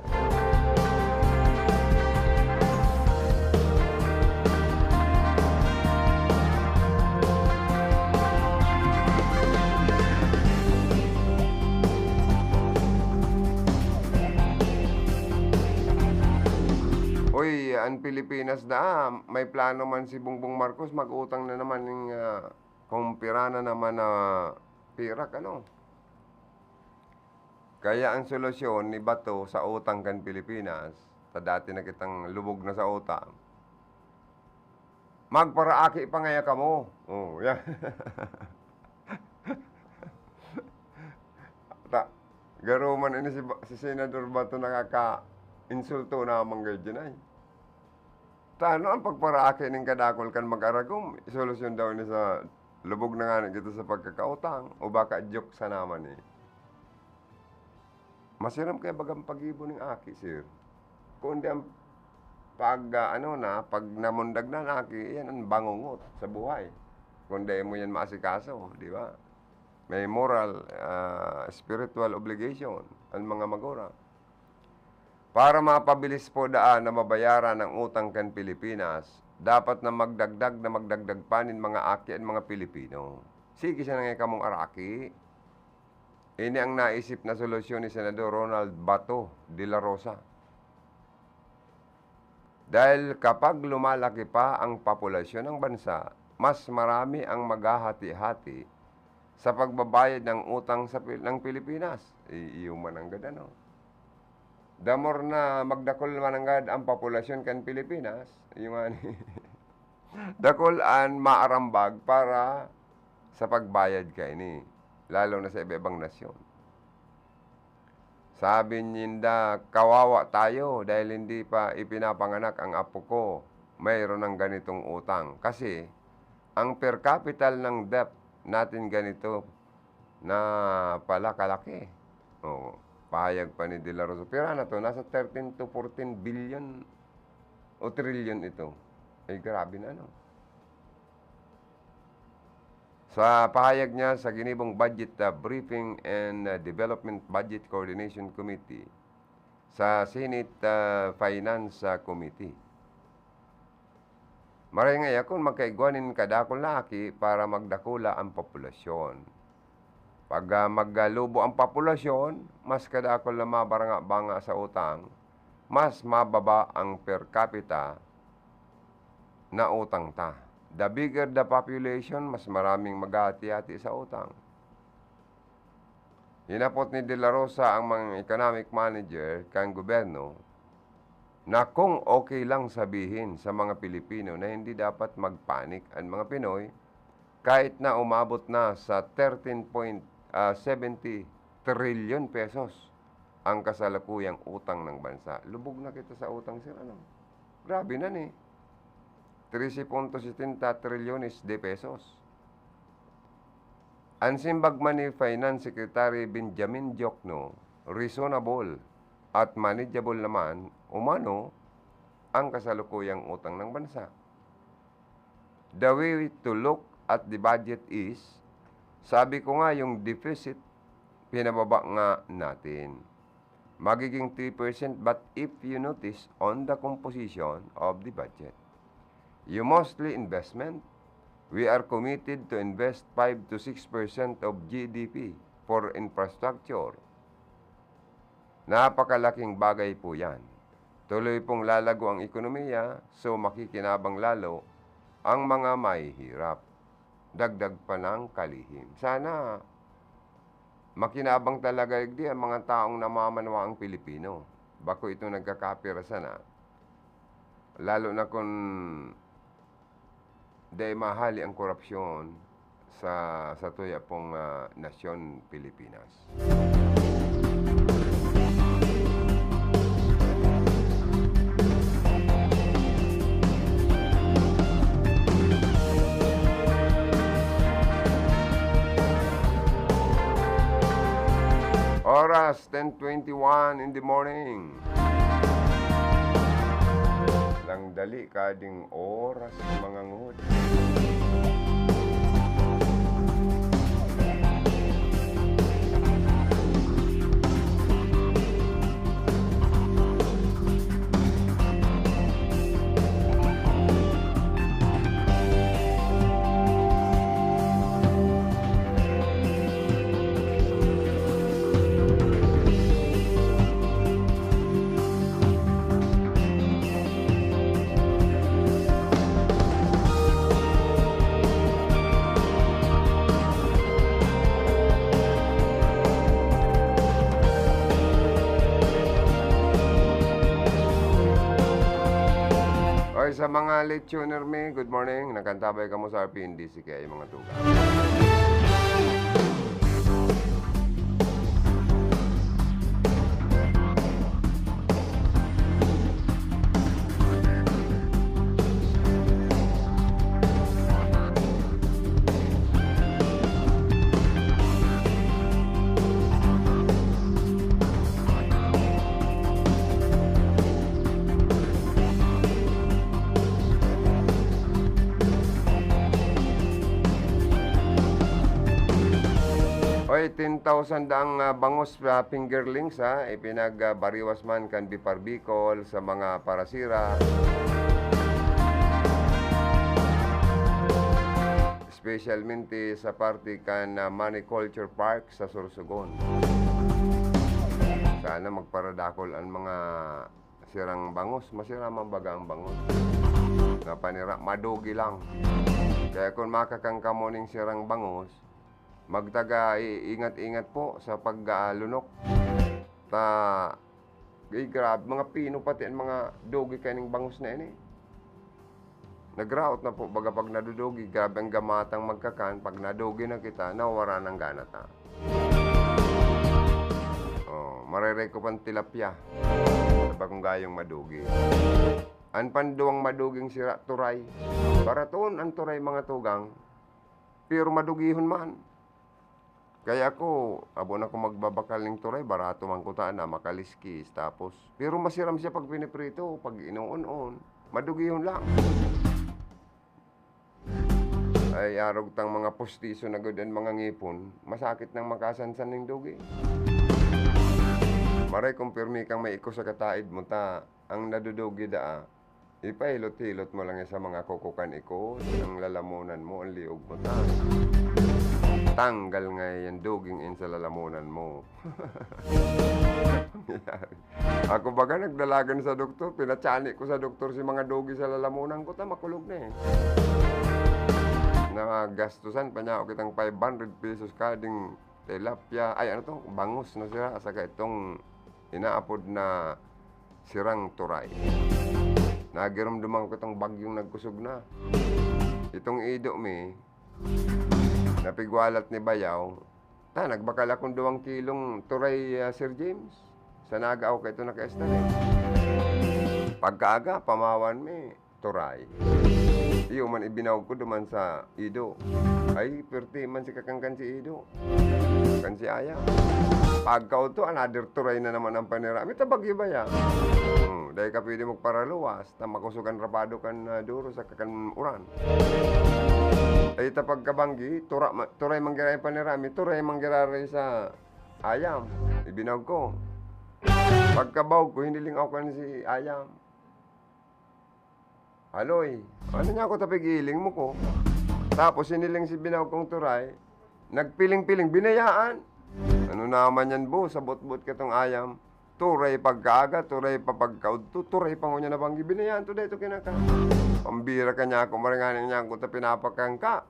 Uy, an Pilipinas daa, may plano man si Bongbong Marcos, mag-utang na naman ning, ah, kung pira na naman na pirak, ano? Kaya ang solusyon ni Bato sa utang kan Pilipinas, ta dati na kitang lubog na sa utang, magparaaki pa ngaya kamo. Oh, yan. Ta, garo man ini si Ba-, si Senador Bato nakaka-insulto na manggay dyan ay. Ta, ano ang pagparaaki ning kadakol kan mag-aragom? Solusyon daw ni sa lubog na ngani kita sa pagkakautang o baka joke sana man eh. Masiram kaya bagang paggibo ning aki, sir. Kundi ang pag, ah, ano na, pag namundag na ang aki, yan ang bangungot sa buhay. Kundi mo yan maasikaso, di ba? May moral, ah, spiritual obligation ang mga magurang. Para mapabilis po daan na mabayaran ang utang kan Pilipinas, dapat na magdagdag na magdagdag pa nin mga aki an mga Pilipino. Sige sana ngaya kamong araki. Ini ang naisip na solusyon ni Senador Ronald Bato de la Rosa. Dahil kapag lumalaki pa ang populasyon ng bansa, mas marami ang maghahati-hati sa pagbabayad ng utang sa Pil-, ng Pilipinas. I-, iyo man ang gad, ano. The more na magdakol man ang gad ang populasyon kan Pilipinas, yung ani, dakol an maarambag para sa pagbayad kaini, lalo na sa iba-ibang nasyon. Sabi ninda, "Kawawa tayo dahil hindi pa ipinapanganak ang apo ko, mayroon ng ganitong utang." Kasi ang per capita ng debt natin ganito na pala kalaki. Oo, pahayag pa ni De La Rosa. Pira na to? Nasa thirteen to fourteen billion o trillion ito. Ay, grabe na, no? Sa pahayag niya sa ginibong budget, ah, briefing and, ah, development budget coordination committee sa Senate, ah, Finance, ah, Committee, maray ngaya kun magkaigwa nin kadakul na aki para magdakula an populasyon. Pag, ah, maglubo ang populasyon, mas kadakul na mabaranga-banga sa utang, mas mababa ang per capita na utang ta. The bigger the population, mas maraming maghahati-hati sa utang. Hinapot ni De La Rosa ang mga economic manager kan gobyerno na kung okay lang sabihin sa mga Pilipino na hindi dapat magpanik an mga Pinoy kahit na umabot na sa thirteen point, ah, seventy trilyon pesos ang kasalukuyang utang ng bansa. Lubog na kita sa utang, sir, ano? Grabe na ni. Trese punto setenta trilyones de pesos. An simbag man ni Finance Secretary Benjamin Diokno, reasonable at manageable naman umano ang kasalukuyang utang ng bansa. The way to look at the budget is, sabi ko nga, yung deficit, pinababa nga natin. Magiging three percent, but if you notice on the composition of the budget, you mostly investment, we are committed to invest five to six percent of G D P for infrastructure. Napakalaking bagay po yan. Tuloy pong lalago ang ekonomiya, so makikinabang lalo ang mga mahihirap. Dagdag pa ng kalihim. Sana makinabang talaga igdi ang mga taong namamanwaang Pilipino. Bako ito nagkakapira sana. Lalo na kung dai mahali ang korupsyon sa, sa tuya pong, ah, nasyon Pilipinas. Oras, ten twenty-one in the morning. Nang dali kading oras, mga ngod. Sa mga late tuner mi, good morning. Nakantabay kamo sa R P N D C K I, mga tugang. Oy, ten thousand ang, ah, bangus, ah, fingerlings, ha, ipinag, ah, bariwas man kan Bipar Bicol sa mga parasira. Specialmente sa parte kan, ah, Mariculture Park sa Sorsogon. Sana magparadakol ang mga sirang bangus. Masira man baga ang bangus. Na panira, madugi lang. Kaya kung makakan kamo ning sirang bangus, magtaga i-, ingat-ingat po sa pag, ah, lunok. Ta, ay, grabe, mga pino pati ang mga dugi kaining bangus na ini. Nagraot na po, baga pag nadudugi, grabe ang gamatang magkakan, pag nadugi na kita, nawawara ng gana ta. Oh, marereko pang tilapia. Sa bagong gayong madugi. An panduwang maduging sira, turay. Baraton ang turay, mga tugang, pero madugihon man. Kaya ako, abo na ko magbabakal ning turay, barato man kuta na, makaliskis. Tapos, pero masiram siya pag piniprito, pag inuun-on, madugihon lang. Ay, arog tang mga pustiso na gud an mga ngipon, masakit nang makasansan ning dugi. Maray kung pirmi kang may iko sa kataid mo, ta ang nadudugi daa, ipahilot-hilot mo lang yan sa mga kuko kan iko, ang lalamunan mo, ang liog mo, ta tanggal nga yan duging in sa lalamunan mo. Ako baga nagdalagan sa doktor, pinatsani ko sa doktor si mga dugi sa lalamunan ko, ta makulog na eh. Nagastusan pa niya ako kitang five hundred pesos kading tilapia, ay, ano to, bangus na sira, saka itong inaapod na sirang turay. Nagirumduman ko itong bagyong nagkusog na. Itong ido mi, napigwalat ni Bayaw, ta, nagbakal akong duwang kilong turay, ah, Sir James. Sa naga ako kaito naka-estan eh. Pagkaaga, pamawan mi, turay. Iyo man ibinaog ko duman sa ido. Ay, pirti man si kakangkan si ido. Kan si Aya. Pagkaudto, another turay na naman ang panira mi. Ta bagyo baya. Hmm, dahil ka pwede magparaluwas. Ta makosog an rapado kan, ah, duro saka kan uran. Ay, ta pagkabanggi, tura-, ma-, turay manggiraray panira mi, turay manggiraray sa ayam. Ibinaog ko. Pagkabaog ko, hiniling ako kan si ayam. Aloy, ano niya ako tapig-iling mo ko? Tapos hiniling si binaog kong turay, nagpiling-piling, binayaan. Ano naman yan, bo? Sa botbot katong ayam. Turay pagkaaga, turay pa pagkaudto, turay pa ngunyan na banggi. Binayaan to, dahil to kinaka. Pambira ka niya ako, maringaning niya ako ta pinapakangka.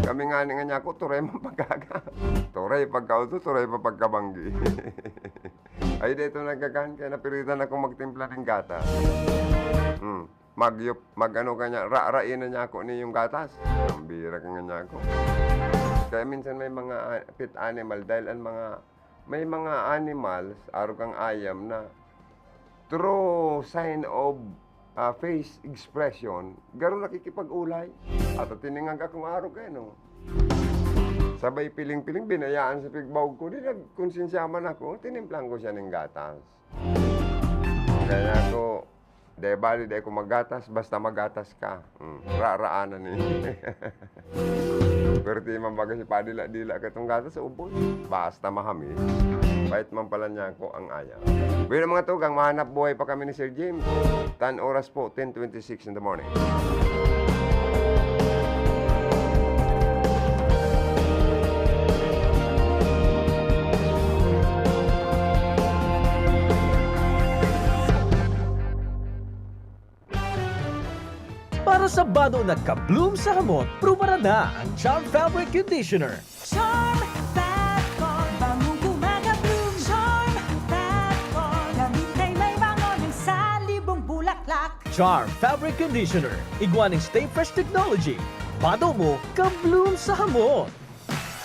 Kami nga ni nga niya ako, turay man pagkaaga. Turay pagkaudto, turay pa pagkabanggi. Ay, dito nagkakan, kaya napiritan akong magtimpla ng gatas. Hmm. Magyup-, mag-ano ka niya, ra-, rain na niya ako niyong gatas. Pambira ka nga niya ako. Kaya minsan may mga, ah, pet animal, dahil ang mga, may mga animals, arog kang ayam na true sign of, ah, face expression, garo nakikipag-ulay. At tiningag akong arog eh, no? Sabay piling-piling, binayaan sa pigbaog ko. Di nagkonsensya man ako, tinimplang ko siya ng gatas. Kaya ako, "Dai bali, dai ko magatas, basta magatas ka." Hmm, raraanan ni. Pero di man baga si padila-dila katong gatas sa ubos. Basta mahamis. Pait man pala niya ako ang ayam. Bueno, mga tugang, mahanap buhay pa kami ni Sir James. Tan oras po, ten twenty-six in the morning. Para sa bano na ka-bloom sa hamot, prubaran na ang Charm Fabric Conditioner. Charm Fat Con, bangong gumagabloom. Charm Fat Con, gamit kay may bango ng salibong bulaklak. Charm Fabric Conditioner, igwa ning Stay Fresh Technology. Bato mo, ka-bloom sa hamon.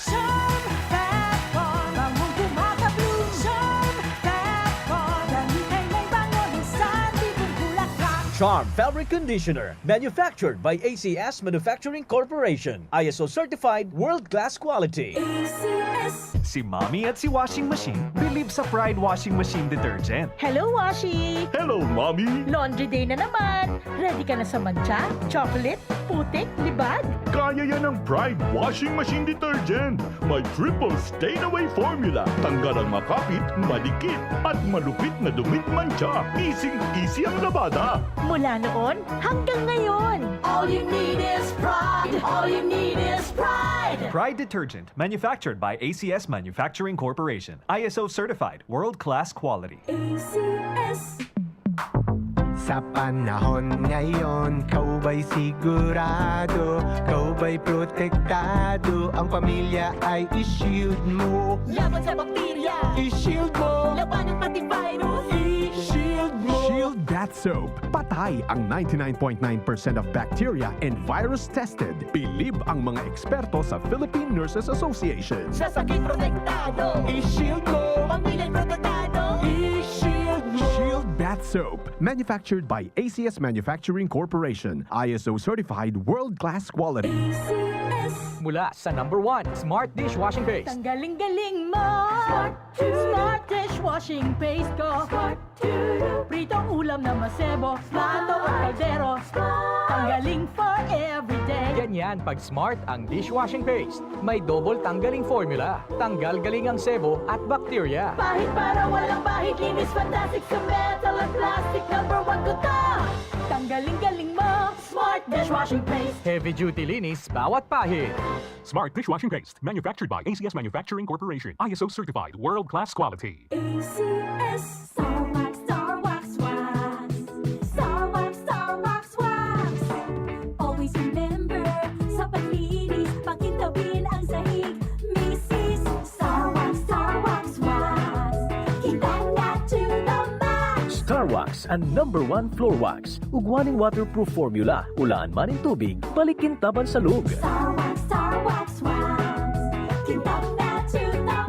Charm Fab Bar, bangong kumaka-bloom. Charm Fab Bar, dami kay may bango, minsan di bulaklak. Charm Fabric Conditioner, manufactured by A C S Manufacturing Corporation. I S O certified, world-class quality. A C S. Si Mommy at si Washing Machine bilib sa Pride Washing Machine Detergent. Hello, Washi! Hello, Mommy! Laundry day na naman! Ready ka na sa mantsa, chocolate, putik, libag? Kaya yan ng Pride Washing Machine Detergent! May triple stain away formula. Tanggal ang makapit, madikit, at malupit na dumit mantsa. Easing-easy ang labada. Mula noon hanggang ngayon. All you need is Pride. All you need is Pride. Pride Detergent, manufactured by A C S Manufacturing Corporation. I S O certified, world-class quality. A C S. Sa panahon ngayon, kau ba'y sigurado, kau ba'y protektado, ang pamilya ay i-shield mo. Laban sa bakterya, i-shield mo. Labanan pati virus, i-shield mo. Shield Bath Soap. Patay ang ninety-nine point nine percent of bacteria and virus tested. Bilib ang mga eksperto sa Philippine Nurses Association. Sa sakit protektado, i-shield mo. Pamilya protektado, i-shield mo. Shield Bath Soap. Manufactured by A C S Manufacturing Corporation. I S O certified, world-class quality. A C S. Mula sa number one, Smart Dishwashing Paste. Tanggaling-galing mo! Smart Smart Dishwashing Paste ko. Smart Pritong ulam na masebo, plato o kaldero. Tanggaling for everyday. Ganyan pag Smart ang dishwashing paste. May double tanggaling formula. Tanggal galing ang sebo at bakterya. Pahid para walang bahid, linis fantastic sa metal at plastic. Number one ko to. Tanggaling-galing mo, Smart Dishwashing Paste. Heavy duty linis bawat pahid. Smart Dishwashing Paste, manufactured by A C S Manufacturing Corporation. I S O certified, world-class quality. A C S. Star Wax, Star Wax Wax. Star Wax, Star Wax Wax. Always remember, sa paglinis, pakintabin ang sahig. Misis, Star Wax, Star Wax Wax. Kita na to the max. Star Wax, ang number one floor wax. Ugwa nin waterproof formula. Ulaan man nin tubig, balik kintaban sa lug. Star Wax, Star Wax Wax. Kintab na to the max,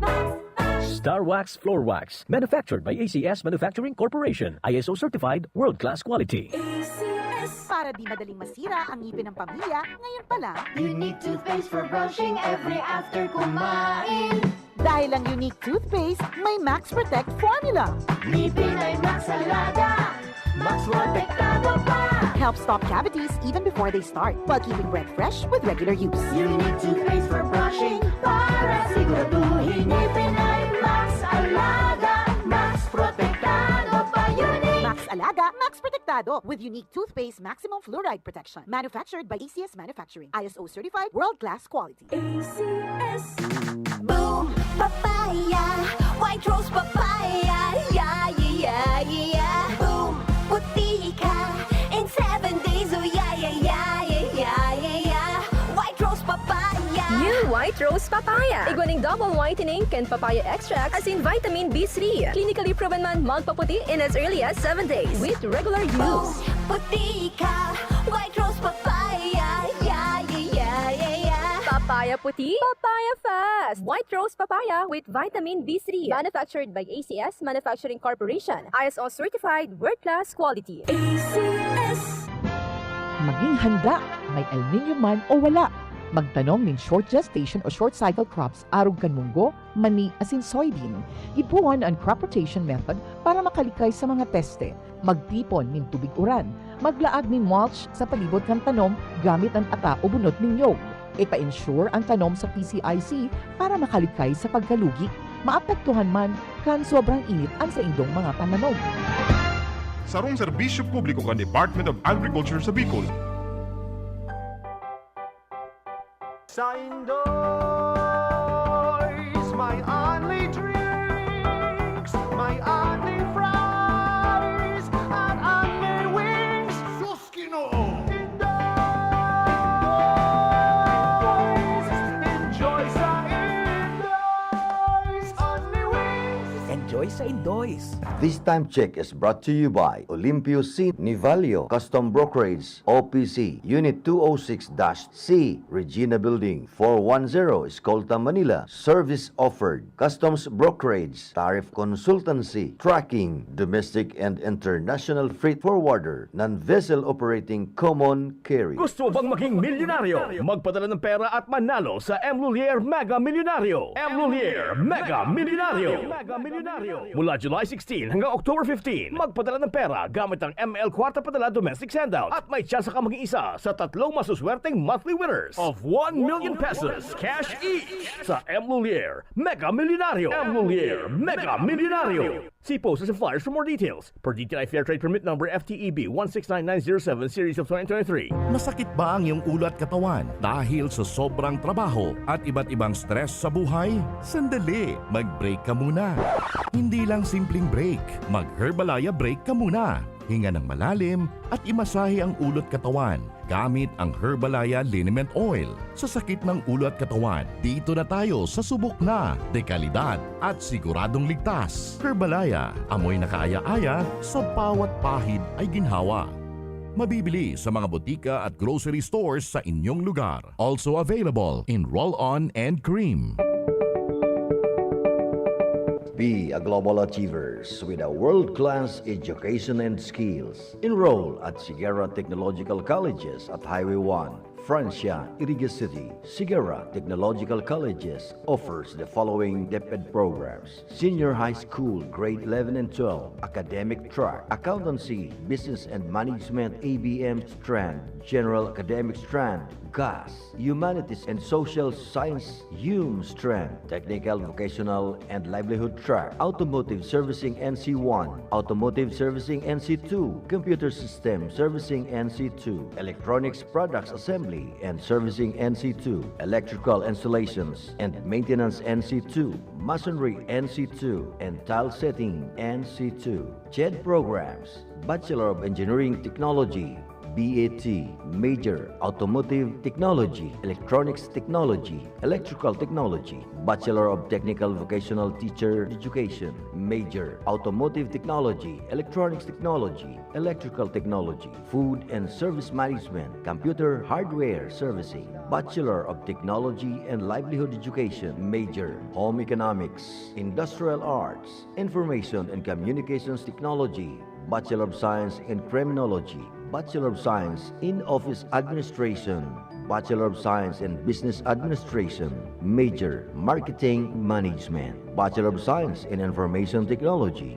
max, max. Star Wax Floor Wax. Manufactured by A C S Manufacturing Corporation. I S O certified, world-class quality. A C S. Para di madaling masira ang ngipin ng pamilya, ngayon pa lang. Unique toothpaste for brushing every after kumain. Dahil ang Unique Toothpaste may Max Protect Formula. Ngipin ay Max Alaga, Max Protektado pa. Helps stop cavities even before they start, while keeping breath fresh with regular use. Unique Toothpaste for brushing, para siguraduhin ngipin ay Max Alaga, Max Protektado pa. Unique Max Alaga, Max Protektado, with Unique Toothpaste Maximum Fluoride Protection. Manufactured by A C S Manufacturing. I S O certified, world-class quality. A C S. Boom! Papaya! White Rose Papaya! Yeah, yeah, yeah, yeah! Boom! Puti ka in seven days! Oh, yeah, yeah, yeah, yeah, yeah, yeah, yeah! White Rose Papaya! New White Rose Papaya. Igwa ning double whitening kan papaya extract asin vitamin B three. Clinically proven man magpaputi in as early as seven days with regular use. Boom! Puti ka! White Rose Papaya! Yeah, yeah, yeah, yeah, yeah! Papaya puti, papaya fast! White Rose Papaya with vitamin B three. Manufactured by A C S Manufacturing Corporation. I S O certified, world-class quality. A C S. Maging handa, may El Niño man o wala. Magtanom nin short gestation o short cycle crops arog kan munggo, mani, asin soybean. Gibohon an crop rotation method para makalikay sa mga peste. Magtipon nin tubig uran. Maglaag nin mulch sa palibot kan tanom gamit an ata o bunot nin nyog. Ipa-insure an tanom sa P C I C para makalikay sa pagkalugi. Maapektuhan man kan sobrang init an saindong mga pananom. Sarong serbisyo publiko kan Department of Agriculture sa Bicol. Sa Indoy's, may only drinks, may only fries, at only wings. Sus, Ginoo! Indoy's, enjoy sa Indoy's, only wings. Joy sa Indoys. This time check is brought to you by Olympio C. Nivalio Custom Brokerage, O P C, Unit two oh six dash C, Regina Building, four one zero, Escolta, Manila. Service offered: customs brokerage, tariff consultancy, tracking, domestic and international freight forwarder, non-vessel operating common carrier. Gusto mo bang maging milyonaryo? Magpadala ng pera at manalo sa M. Lulier Mega Milyonaryo. M. Lulier Mega Milyonaryo. Mega Milyonaryo. Mula July sixteen hanggang October fifteen, magpadala ng pera gamit ang M L Kwarta Padala Domestic Sendout at may tsansa ka maging isa sa tatlong masuswerteng monthly winners of one million pesos cash each sa M. Lulier Mega Milyonaryo. M. Lulier Mega Milyonaryo. See posters and flyers for more details. Per D T I Fair Trade Permit Number F T E B one six nine nine zero seven Series of twenty twenty-three. Masakit ba ang iyong ulo at katawan dahil sa sobrang trabaho at iba't ibang stress sa buhay? Sandali, mag-break ka muna. Hindi lang simpleng break, mag-Herbalaya break ka muna. Hinga ng malalim at imasahe ang ulo at katawan gamit ang Herbalaya Liniment Oil. Sa sakit ng ulo at katawan, dito na tayo sa subok na, dekalidad at siguradong ligtas. Herbalaya, amoy na kaaya-aya, sa bawat pahid ay ginhawa. Mabibili sa mga botika at grocery stores sa inyong lugar. Also available in roll-on and cream. Be a global achievers with a world-class education and skills. Enroll at Siguera Technological Colleges at Highway one, Francia, Iriga City. Siguera Technological Colleges offers the following DepEd programs: Senior High School Grade eleven and twelve, Academic Track, Accountancy, Business and Management, A B M strand, General Academic strand, GAS, Humanities and Social Science, HUM strand, Technical, Vocational and Livelihood Track, Automotive Servicing N C one, Automotive Servicing N C two, Computer System Servicing N C two, Electronics Products Assembly and Servicing N C two, Electrical Installations and Maintenance N C two, Masonry N C two, and Tile Setting N C two. CHED programs: Bachelor of Engineering Technology, B A T, major, Automotive Technology, Electronics Technology, Electrical Technology, Bachelor of Technical Vocational Teacher Education, major, Automotive Technology, Electronics Technology, Electrical Technology, Food and Service Management, Computer Hardware Servicing, Bachelor of Technology and Livelihood Education, major, Home Economics, Industrial Arts, Information and Communications Technology, Bachelor of Science in Criminology, Bachelor of Science in Office Administration, Bachelor of Science in Business Administration, major, Marketing Management, Bachelor of Science in Information Technology.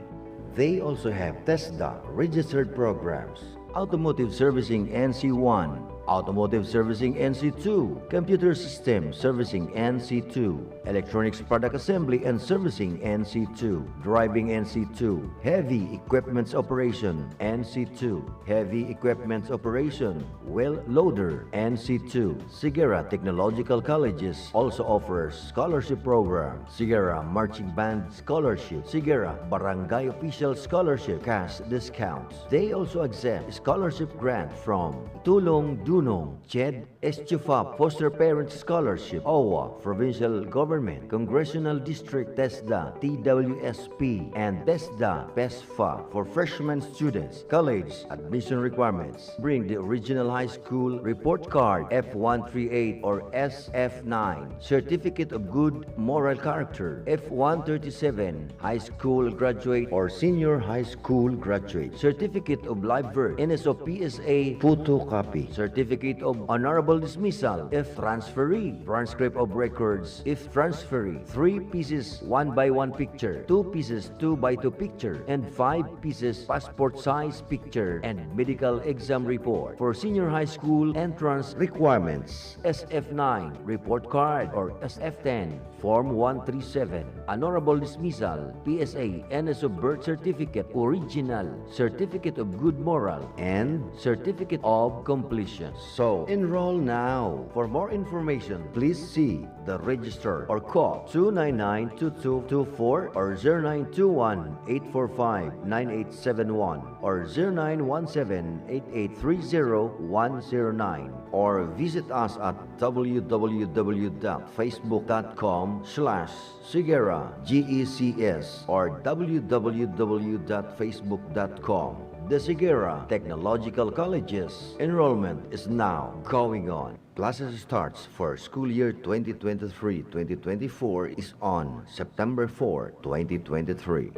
They also have TESDA registered programs: Automotive Servicing N C one, Automotive Servicing N C two, Computer System Servicing N C two, Electronics Product Assembly and Servicing N C two, Driving N C two, Heavy Equipments Operation N C two, Heavy Equipments Operation, Wheel Loader N C two. Siguera Technological Colleges also offers scholarship program: Siguera Marching Band Scholarship, Siguera Barangay Official Scholarship, cash discounts. They also accept scholarship grant from Tulong Dunong, CHED, Estufa Foster Parent Scholarship, OWWA, Provincial Government, Congressional District, TESDA, T W S P, and TESDA, PESFA. For freshman students, college admission requirements: bring the original high school report card, F one three eight or S F nine, Certificate of Good Moral Character, F one thirty-seven, high school graduate or senior high school graduate, Certificate of Live Birth, N S O P S A photocopy, Certificate of Honorable Dismissal if transferee, transcript of records if transferee, three pieces one by one picture, two pieces two by two picture, and five pieces passport size picture, and medical exam report. For senior high school entrance requirements, S F nine report card or S F ten, Form one three seven, Honorable Dismissal, P S A, N S O Birth Certificate, Original, Certificate of Good Moral, and Certificate of Completion. So, enroll now. For more information, please see the register or call two nine nine two two two four or zero nine two one eight four five nine eight seven one or zero nine one seven eight eight three zero one zero nine, or visit us at w w w dot facebook dot com slash Sigera G E C S or w w w dot facebook dot com. The Sigera Technological Colleges. Enrollment is now going on. Classes starts for school year twenty twenty-three twenty twenty-four is on September four, twenty twenty-three.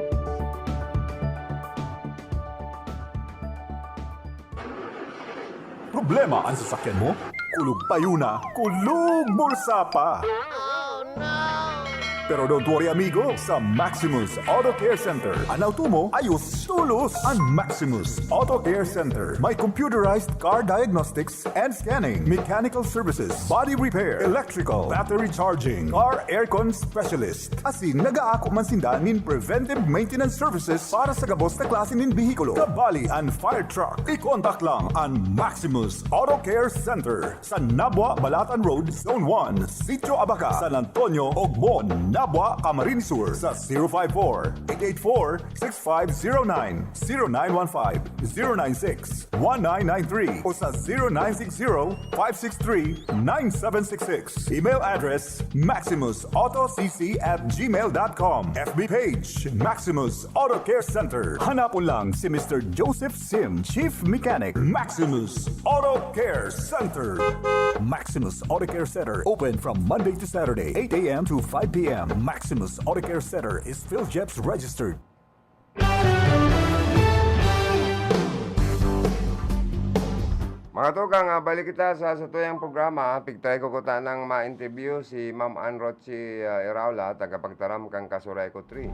Problema an sasakyan mo? Kulog payo na, kulog bulsa pa! Pero don't worry, amigo. Sa Maximus Auto Care Center, an auto mo ayos tolos. An Maximus Auto Care Center may computerized car diagnostics and scanning, mechanical services, body repair, electrical, battery charging, car aircon specialist. Asin nagaako man sinda nin preventive maintenance services para sa gabos na klase nin behikulo, kabali an fire truck. I-contact lang an Maximus Auto Care Center sa Nabua, Balatan Road, Zone one, Sitio Abaca, San Antonio, Ogbon, Nabua, Camarines Sur, sa zero five four, eight eight four, six five zero nine, zero nine one five, zero nine six, one nine nine three o sa zero nine six zero, five six three, nine seven six six. Email address, maximus auto c c at gmail dot com. F B page, Maximus Auto Care Center. Hanapon lang si Mister Joseph Sim, Chief Mechanic, Maximus Auto Care Center. Maximus Auto Care Center, open from Monday to Saturday, eight a m to five p m. Maximus Auto Care Center is PhilGEPS registered. Mga tugang, ah, balik kita sa satuyang programa. Pigtry ko kuta nang ma-interview si Ma'am Ann Rochi, ah, Iraola, tagapagtaram kan Casureco three.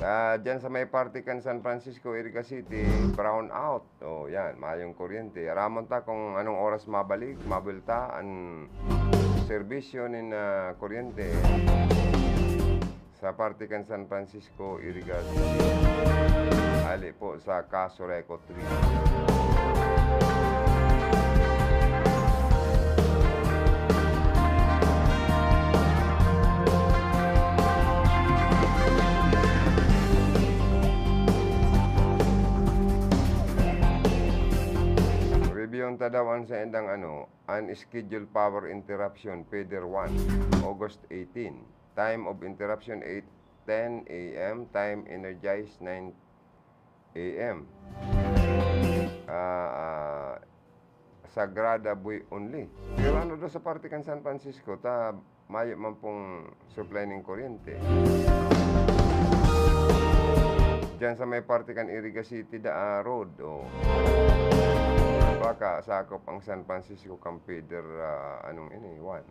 Ah, dyan sa may parte kan San Francisco, Iriga City, brown out. Oh, yan, mayong kuryente. Aramon ta kung anong oras mabalik, mabulta an serbisyo nin, ah, kuryente sa parte kan San Francisco, Iriga City. Ali po sa Casureco three. Reviewon ta daw an saindang ano, unscheduled power interruption, feeder one, August eighteen. Time of interruption, eight ten a m. Time energized, nine a m. Ah, ah, Sagrada Buey only. Pero ano daw sa parte kan San Francisco, ta mayo man pong supply nin kuryente. Diyan sa may parte kan Iriga City da, ah, Road, oh. Baka sakop ang San Francisco kan feeder, ah, anong ini, one.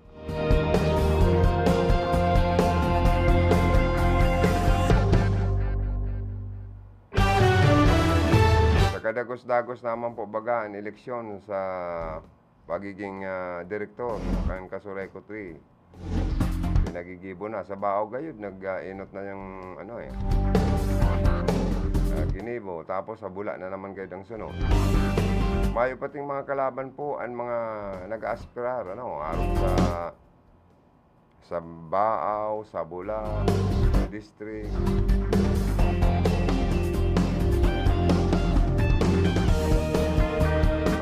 Sa kadagos-dagos naman po baga an eleksyon sa pagiging, ah, direktor kan Casureco three. Pinagigibo na. Sa Baao gayud, nag, ah, enot na yung, ano, eh, ah, ginibo. Tapos, sa Bula na naman gayud ang sunod. Mayo pating mga kalaban po ang mga nag-aaspirar, ano, arog sa, sa Baao, sa Bula, sa district.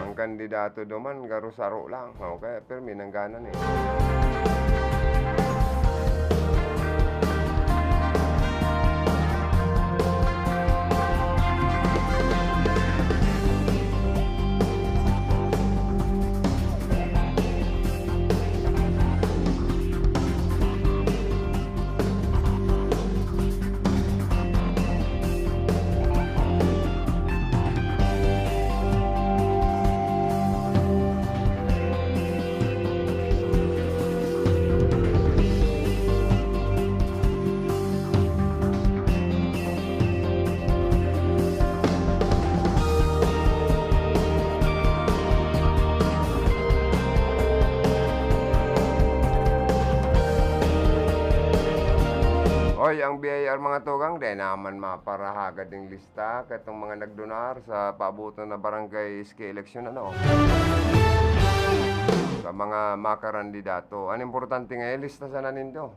Ang kandidato duman, garo saro lang. O kaya, pirmi nang ganan eh. Oy, ang B I R, mga tugang, dai naman maparahagad ning lista katong mga nagdonar sa paaboton na barangay S K eleksyon, ano? Sa mga makarandidato. Ang importante nga, ilista sana nindo.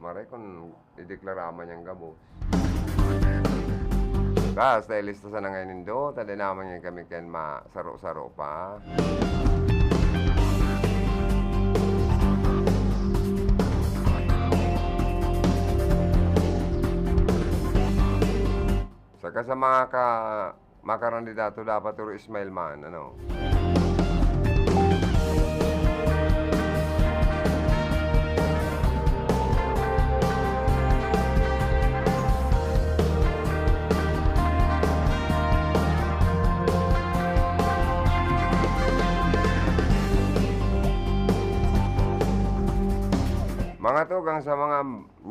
Maray kung ideklara man niyang gabos. Basta ilista sana ngayon nindo, ta dai naman ngayon kami kan masaro-saro pa. Saka sa mga ka-, makarandidato, dapat puro smile man, ano? Mga tugang, sa mga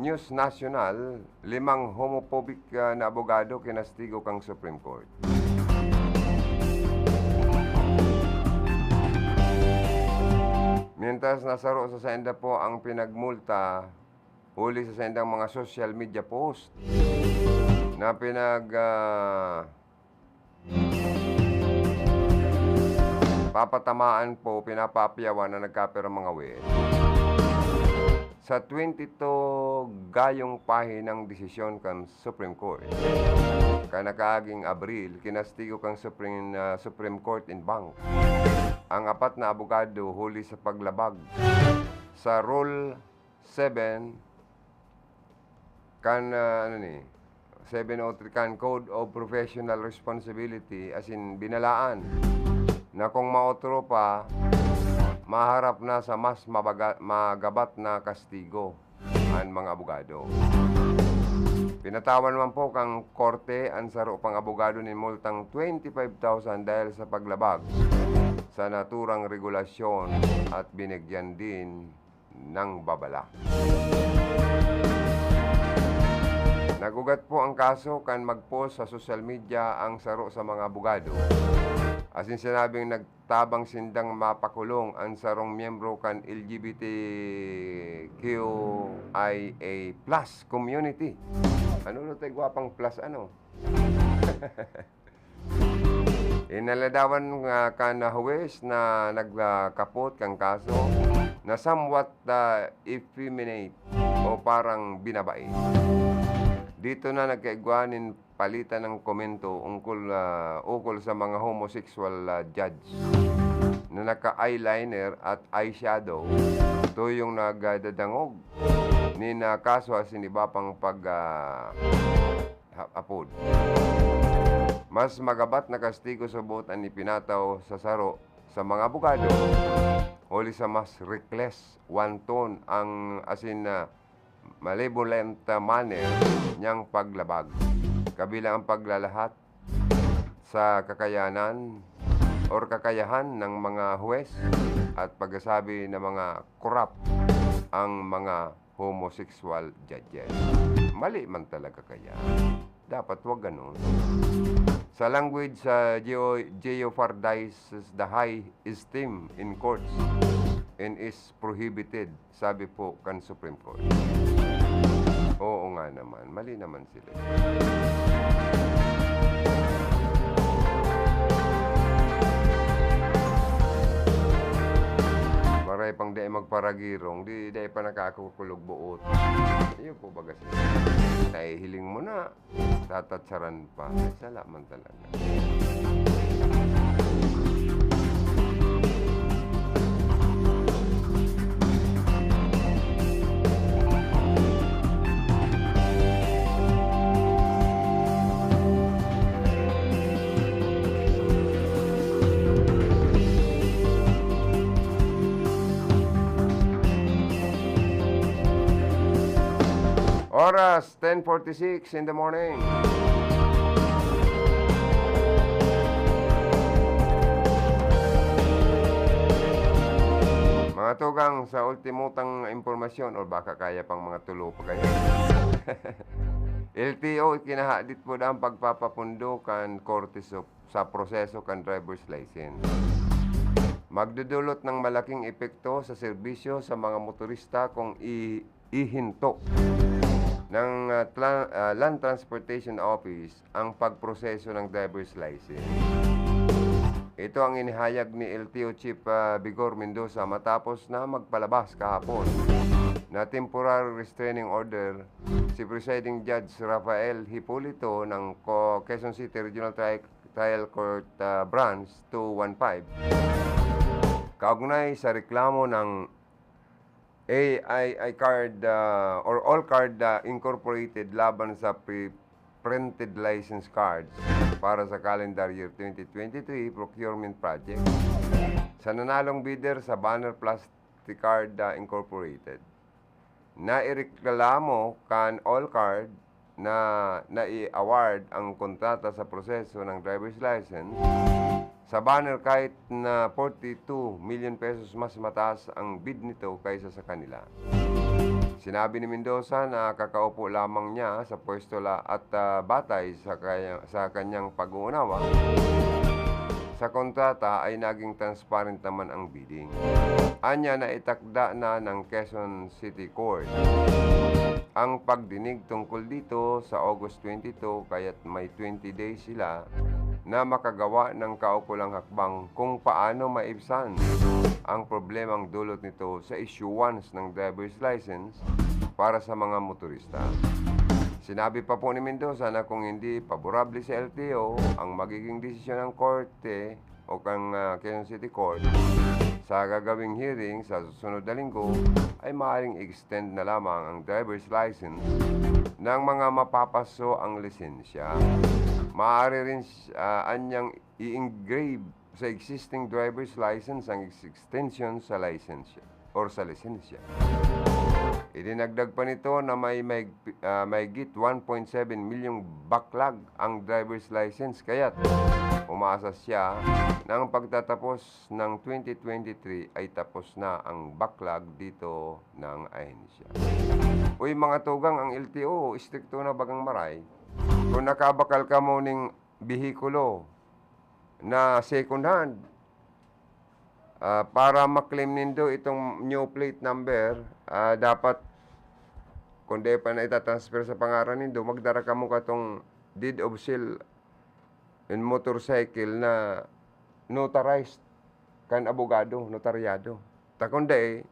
news national, limang homophobic, ah, na abogado kinastigo kan Supreme Court. Mientras, nasaro sa sainda po ang pinagmulta huli sa saindang mga social media post na pinag, ah, papatamaan po, pinapaapyawan na nagkapirang mga huwes. Sa twenty-two gayong pahinang desisyon kan Supreme Court, kan nakaaging Abril, kinastigo kan Supreme, ah, Supreme Court en banc ang apat na abogado huli sa paglabag sa Rule seven kan, ah, ano ni, seven oh three kan Code of Professional Responsibility, asin binalaan na kung maotro pa, maharap na sa mas mabaga-, magabat na kastigo an mga abogado. Pinatawan man po kan korte an saro pang abogado nin multang twenty-five thousand dahil sa paglabag sa naturang regulasyon at binigyan din ng babala. Nag-ugat po ang kaso kan mag-post sa social media ang saro sa mga abogado. Asin sinabing nagtabang sindang mapakulong an sarong miyembro kan L G B T Q I A plus community. Ano na tayo gwapang plus, ano? Inaladawan nga kan huwes na nagkapot kan kaso na somewhat, ah, effeminate o parang binabae. Dito na nagkaigwa nin palitan ng komento ungkol, ah, ukol sa mga homosexual, ah, judge na naka-eyeliner at eyeshadow, tuyong nagdadangog nin, ah, kaso asin iba pang pag, ah, ha-, apod. Mas magabat na kastigo subot an ipinataw sa saro sa mga abogado, huli sa mas reckless, wanton ang, asin, ah, malevolent, ah, manner niyang paglabag, kabilang ang paglalahat sa kakayanan or kakayahan ng mga huwes at pagkasabi na mga korap ang mga homosexual judges. Mali man talaga kaya. Dapat wag ganun. Sa language sa Geo-, Geoffardis, the high esteem in courts and is prohibited, sabi po kan Supreme Court. Oo nga naman, mali naman sila. Maray pang dai magparagirong, di, dai pa nakakukulog buot. Iyo po baga sila. Nahihiling mo na, tatatsaran pa. Ay, sala man talaga. Oras, ten forty-six in the morning. Mga tugang, sa ultimo tang impormasyon, o baka kaya pang mga tulo pa kayo. L T O, ikinahadit po na ang pagpapapundo kan Korte Sup-, sa proseso kan driver's license. Magdudulot ng malaking epekto sa serbisyo sa mga motorista kung i-, ihinto ng, ah, tla-, ah, Land Transportation Office ang pagproseso ng driver's license. Ito ang inihayag ni L T O Chief, ah, Vigor Mendoza matapos na magpalabas kahapon na temporary restraining order si Presiding Judge Rafael Hipolito ng Co-, Quezon City Regional Tri-, Trial Court, ah, Branch two one five kaugnay sa reklamo ng A I I Card, ah, or All Card, ah, Incorporated laban sa pre-, printed license cards para sa calendar year twenty twenty-three procurement project sa nanalong bidder sa Banner Plasticard, ah, Incorporated. Naireklamo kan All Card na nai-award ang kontrata sa proseso ng driver's license sa Banner kahit na forty-two million pesos mas mataas ang bid nito kaysa sa kanila. Sinabi ni Mendoza na kakaupo lamang niya sa pwesto la-, at, ah, batay sa kaya-, sa kanyang pag-uunawa sa kontrata ay naging transparent naman ang bidding. Anya na itakda na ng Quezon City Court ang pagdinig tungkol dito sa August twenty-two, kaya't may twenty days sila na makagawa ng kaukulang hakbang kung paano maibsan ang problemang dulot nito sa issuance ng driver's license para sa mga motorista. Sinabi pa po ni Mendoza na kung hindi paborable sa L T O ang magiging desisyon ng korte o kang, ah, Quezon City Court sa gagawing hearing sa susunod na linggo, ay maaaring extend na lamang ang driver's license ng mga mapapaso ang lisensya. Maaari rin, ah, anyang i-engrave sa existing driver's license ang ex-, extension sa license or sa lisensya. Idinagdag pa nito na may mahigpi-, ah, mahigit one point seven milyong backlog ang driver's license, kaya't umaasa siya na ang pagtatapos ng twenty twenty-three ay tapos na ang backlog dito ng ahensya. Uy, mga tugang, ang L T O, istrikto na bagang maray. Kung nakabakal kamo ning behikulo na second hand, ah, para ma-claim nindo itong new plate number, ah, dapat, kung di pa na itatransfer sa pangaran nindo, magdara kamo katong deed of sale in motorcycle na notarized kan abogado, notaryado. Ta kung dai,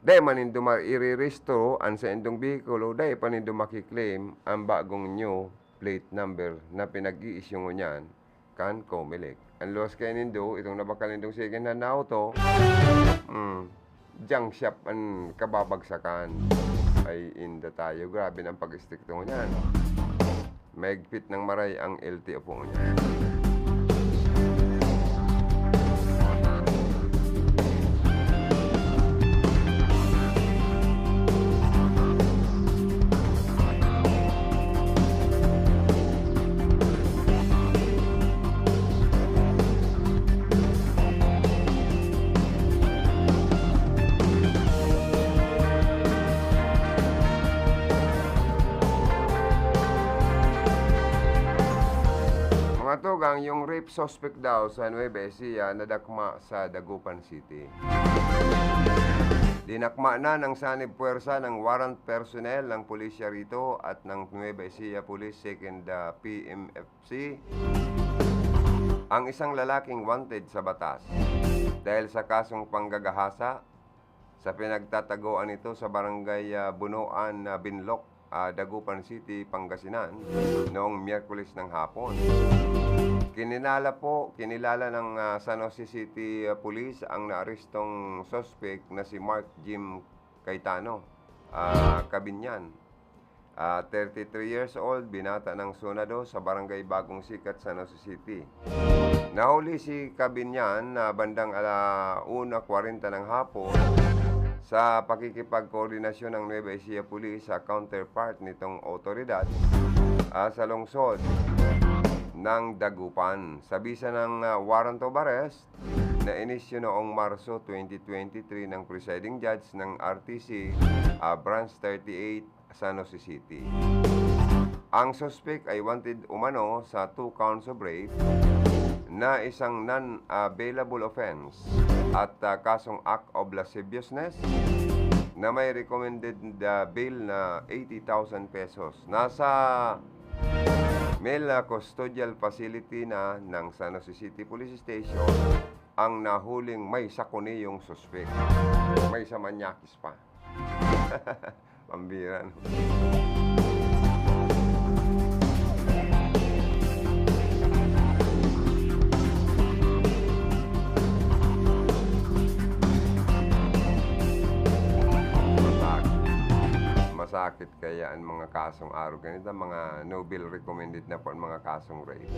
dai man nindo mairerehistro an saindong behikulo, dai pa nindo maki-claim an bagong new plate number na pinag-i-issue ngunyan kan Comelec. Ang luwas kaya nindo, itong nabakal nindong second hand na auto, mm, junk shop an kababagsakan. Ay, inda tayo. Grabe na ang pag-istrikto ngunyan. Mahigpit ng maray ang L T O po ngunyan. Mga tugang, yung rape suspect daw sa Nueva Ecija nadakma sa Dagupan City. Dinakma na ng sanib puwersa ng warrant personnel ng pulisya rito at ng Nueva Ecija Police Second, ah, P M F C ang isang lalaking wanted sa batas dahil sa kasong panggagahasa sa pinagtatagoan nito sa barangay, ah, Bunoan, ah, Binloc, ah, Dagupan City, Pangasinan, noong Miyerkules ng hapon. Kinilala po, kinilala ng, ah, San Jose City, ah, Police ang naarestong suspek na si Mark Jim Cayetano, ah, Cabinyan. Ah, thirty-three years old, binata ng Sunado sa Barangay Bagong Sikat, San Jose City. Nahuli si Cabinyan na bandang ala una kwarenta ng hapon sa pakikipagkoordinasyon ng Nueva Ecija Police sa counterpart nitong otoridad, ah, sa lungsod ng Dagupan. Sa bisa ng, ah, warrant of arrest na inisyu noong Marso twenty twenty-three ng presiding judge ng R T C, ah, Branch thirty-eight, San Jose City. Ang suspek ay wanted umano sa two counts of rape na isang non-bailable offense at, ah, kasong act of lasciviousness na may recommended, ah, bail na eighty thousand pesos. Nasa male, ah, custodial facility na ng San Jose City Police Station ang nahuling may sakuniyong suspek. May samanyakis pa. Pambira, no? Masakit. Masakit kaya ang mga kasong arog ganito, mga no bail recommended na po ang mga kasong rape.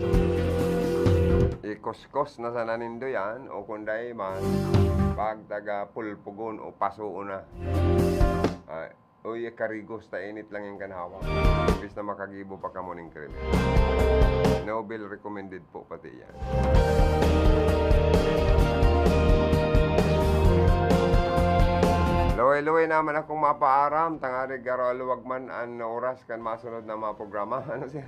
Ikuskos na sana nindo yan, o kung dai man, pagtaga pulpugon o pasuon na. Ay, uy, karigos ta init lang yung kanhawa. Imbis na makagibo pa kamo ning krimen. No bail recommended po pati yan. Luway-luway naman akong mapaaram, tangarig garo aluwag man an oras kan masunod na mga programa. Ano siya?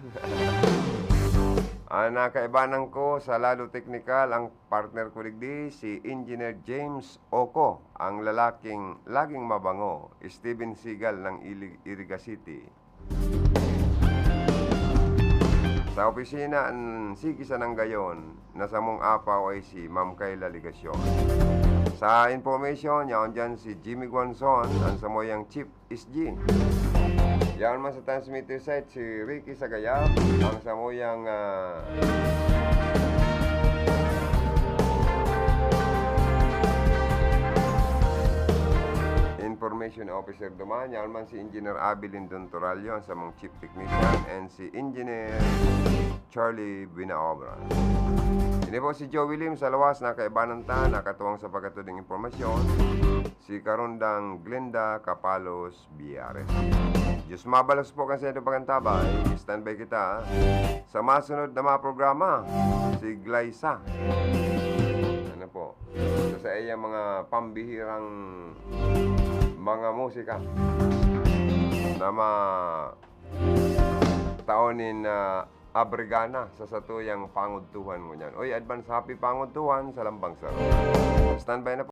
Ang nakaibanan ko sa lado teknikal, ang partner ko digdi, si Engineer James Oco, ang lalaking laging mabango, Steven Seagal ng Ili-, Iriga City. Sa opisina, an sige sanang gayon na samong apaw ay si Ma'am Kayla Legacion. Sa information, yaon dyan si Jimmy Guanzon, ang samuyang chief S G. Yaon man sa transmitter site, si Ricky Sagayab, ang samuyang, ah, information officer duman. Yaon man si Engineer Abby Lindon Torallo, ang samong chief technician, and si Engineer Charlie Binaobra. Ini po si Joey Lim sa lawas, nakaibanan ta, nakatuwang sa pagkatuding impormasyon, si Karundang Glenda Capalos Biares. Diyos mabalos po kan sa inyong pag-antabay. Standby kita sa masunod na mga programa. Si Glyza. Ano po? Sa, sa iyang mga pambihirang mga musika na ma-, taon nin, ah, abrigana sa satuyang pangudtuhan ngunyan. Uy, advance happy pangudtuhan sa lambang saro. Standby na po.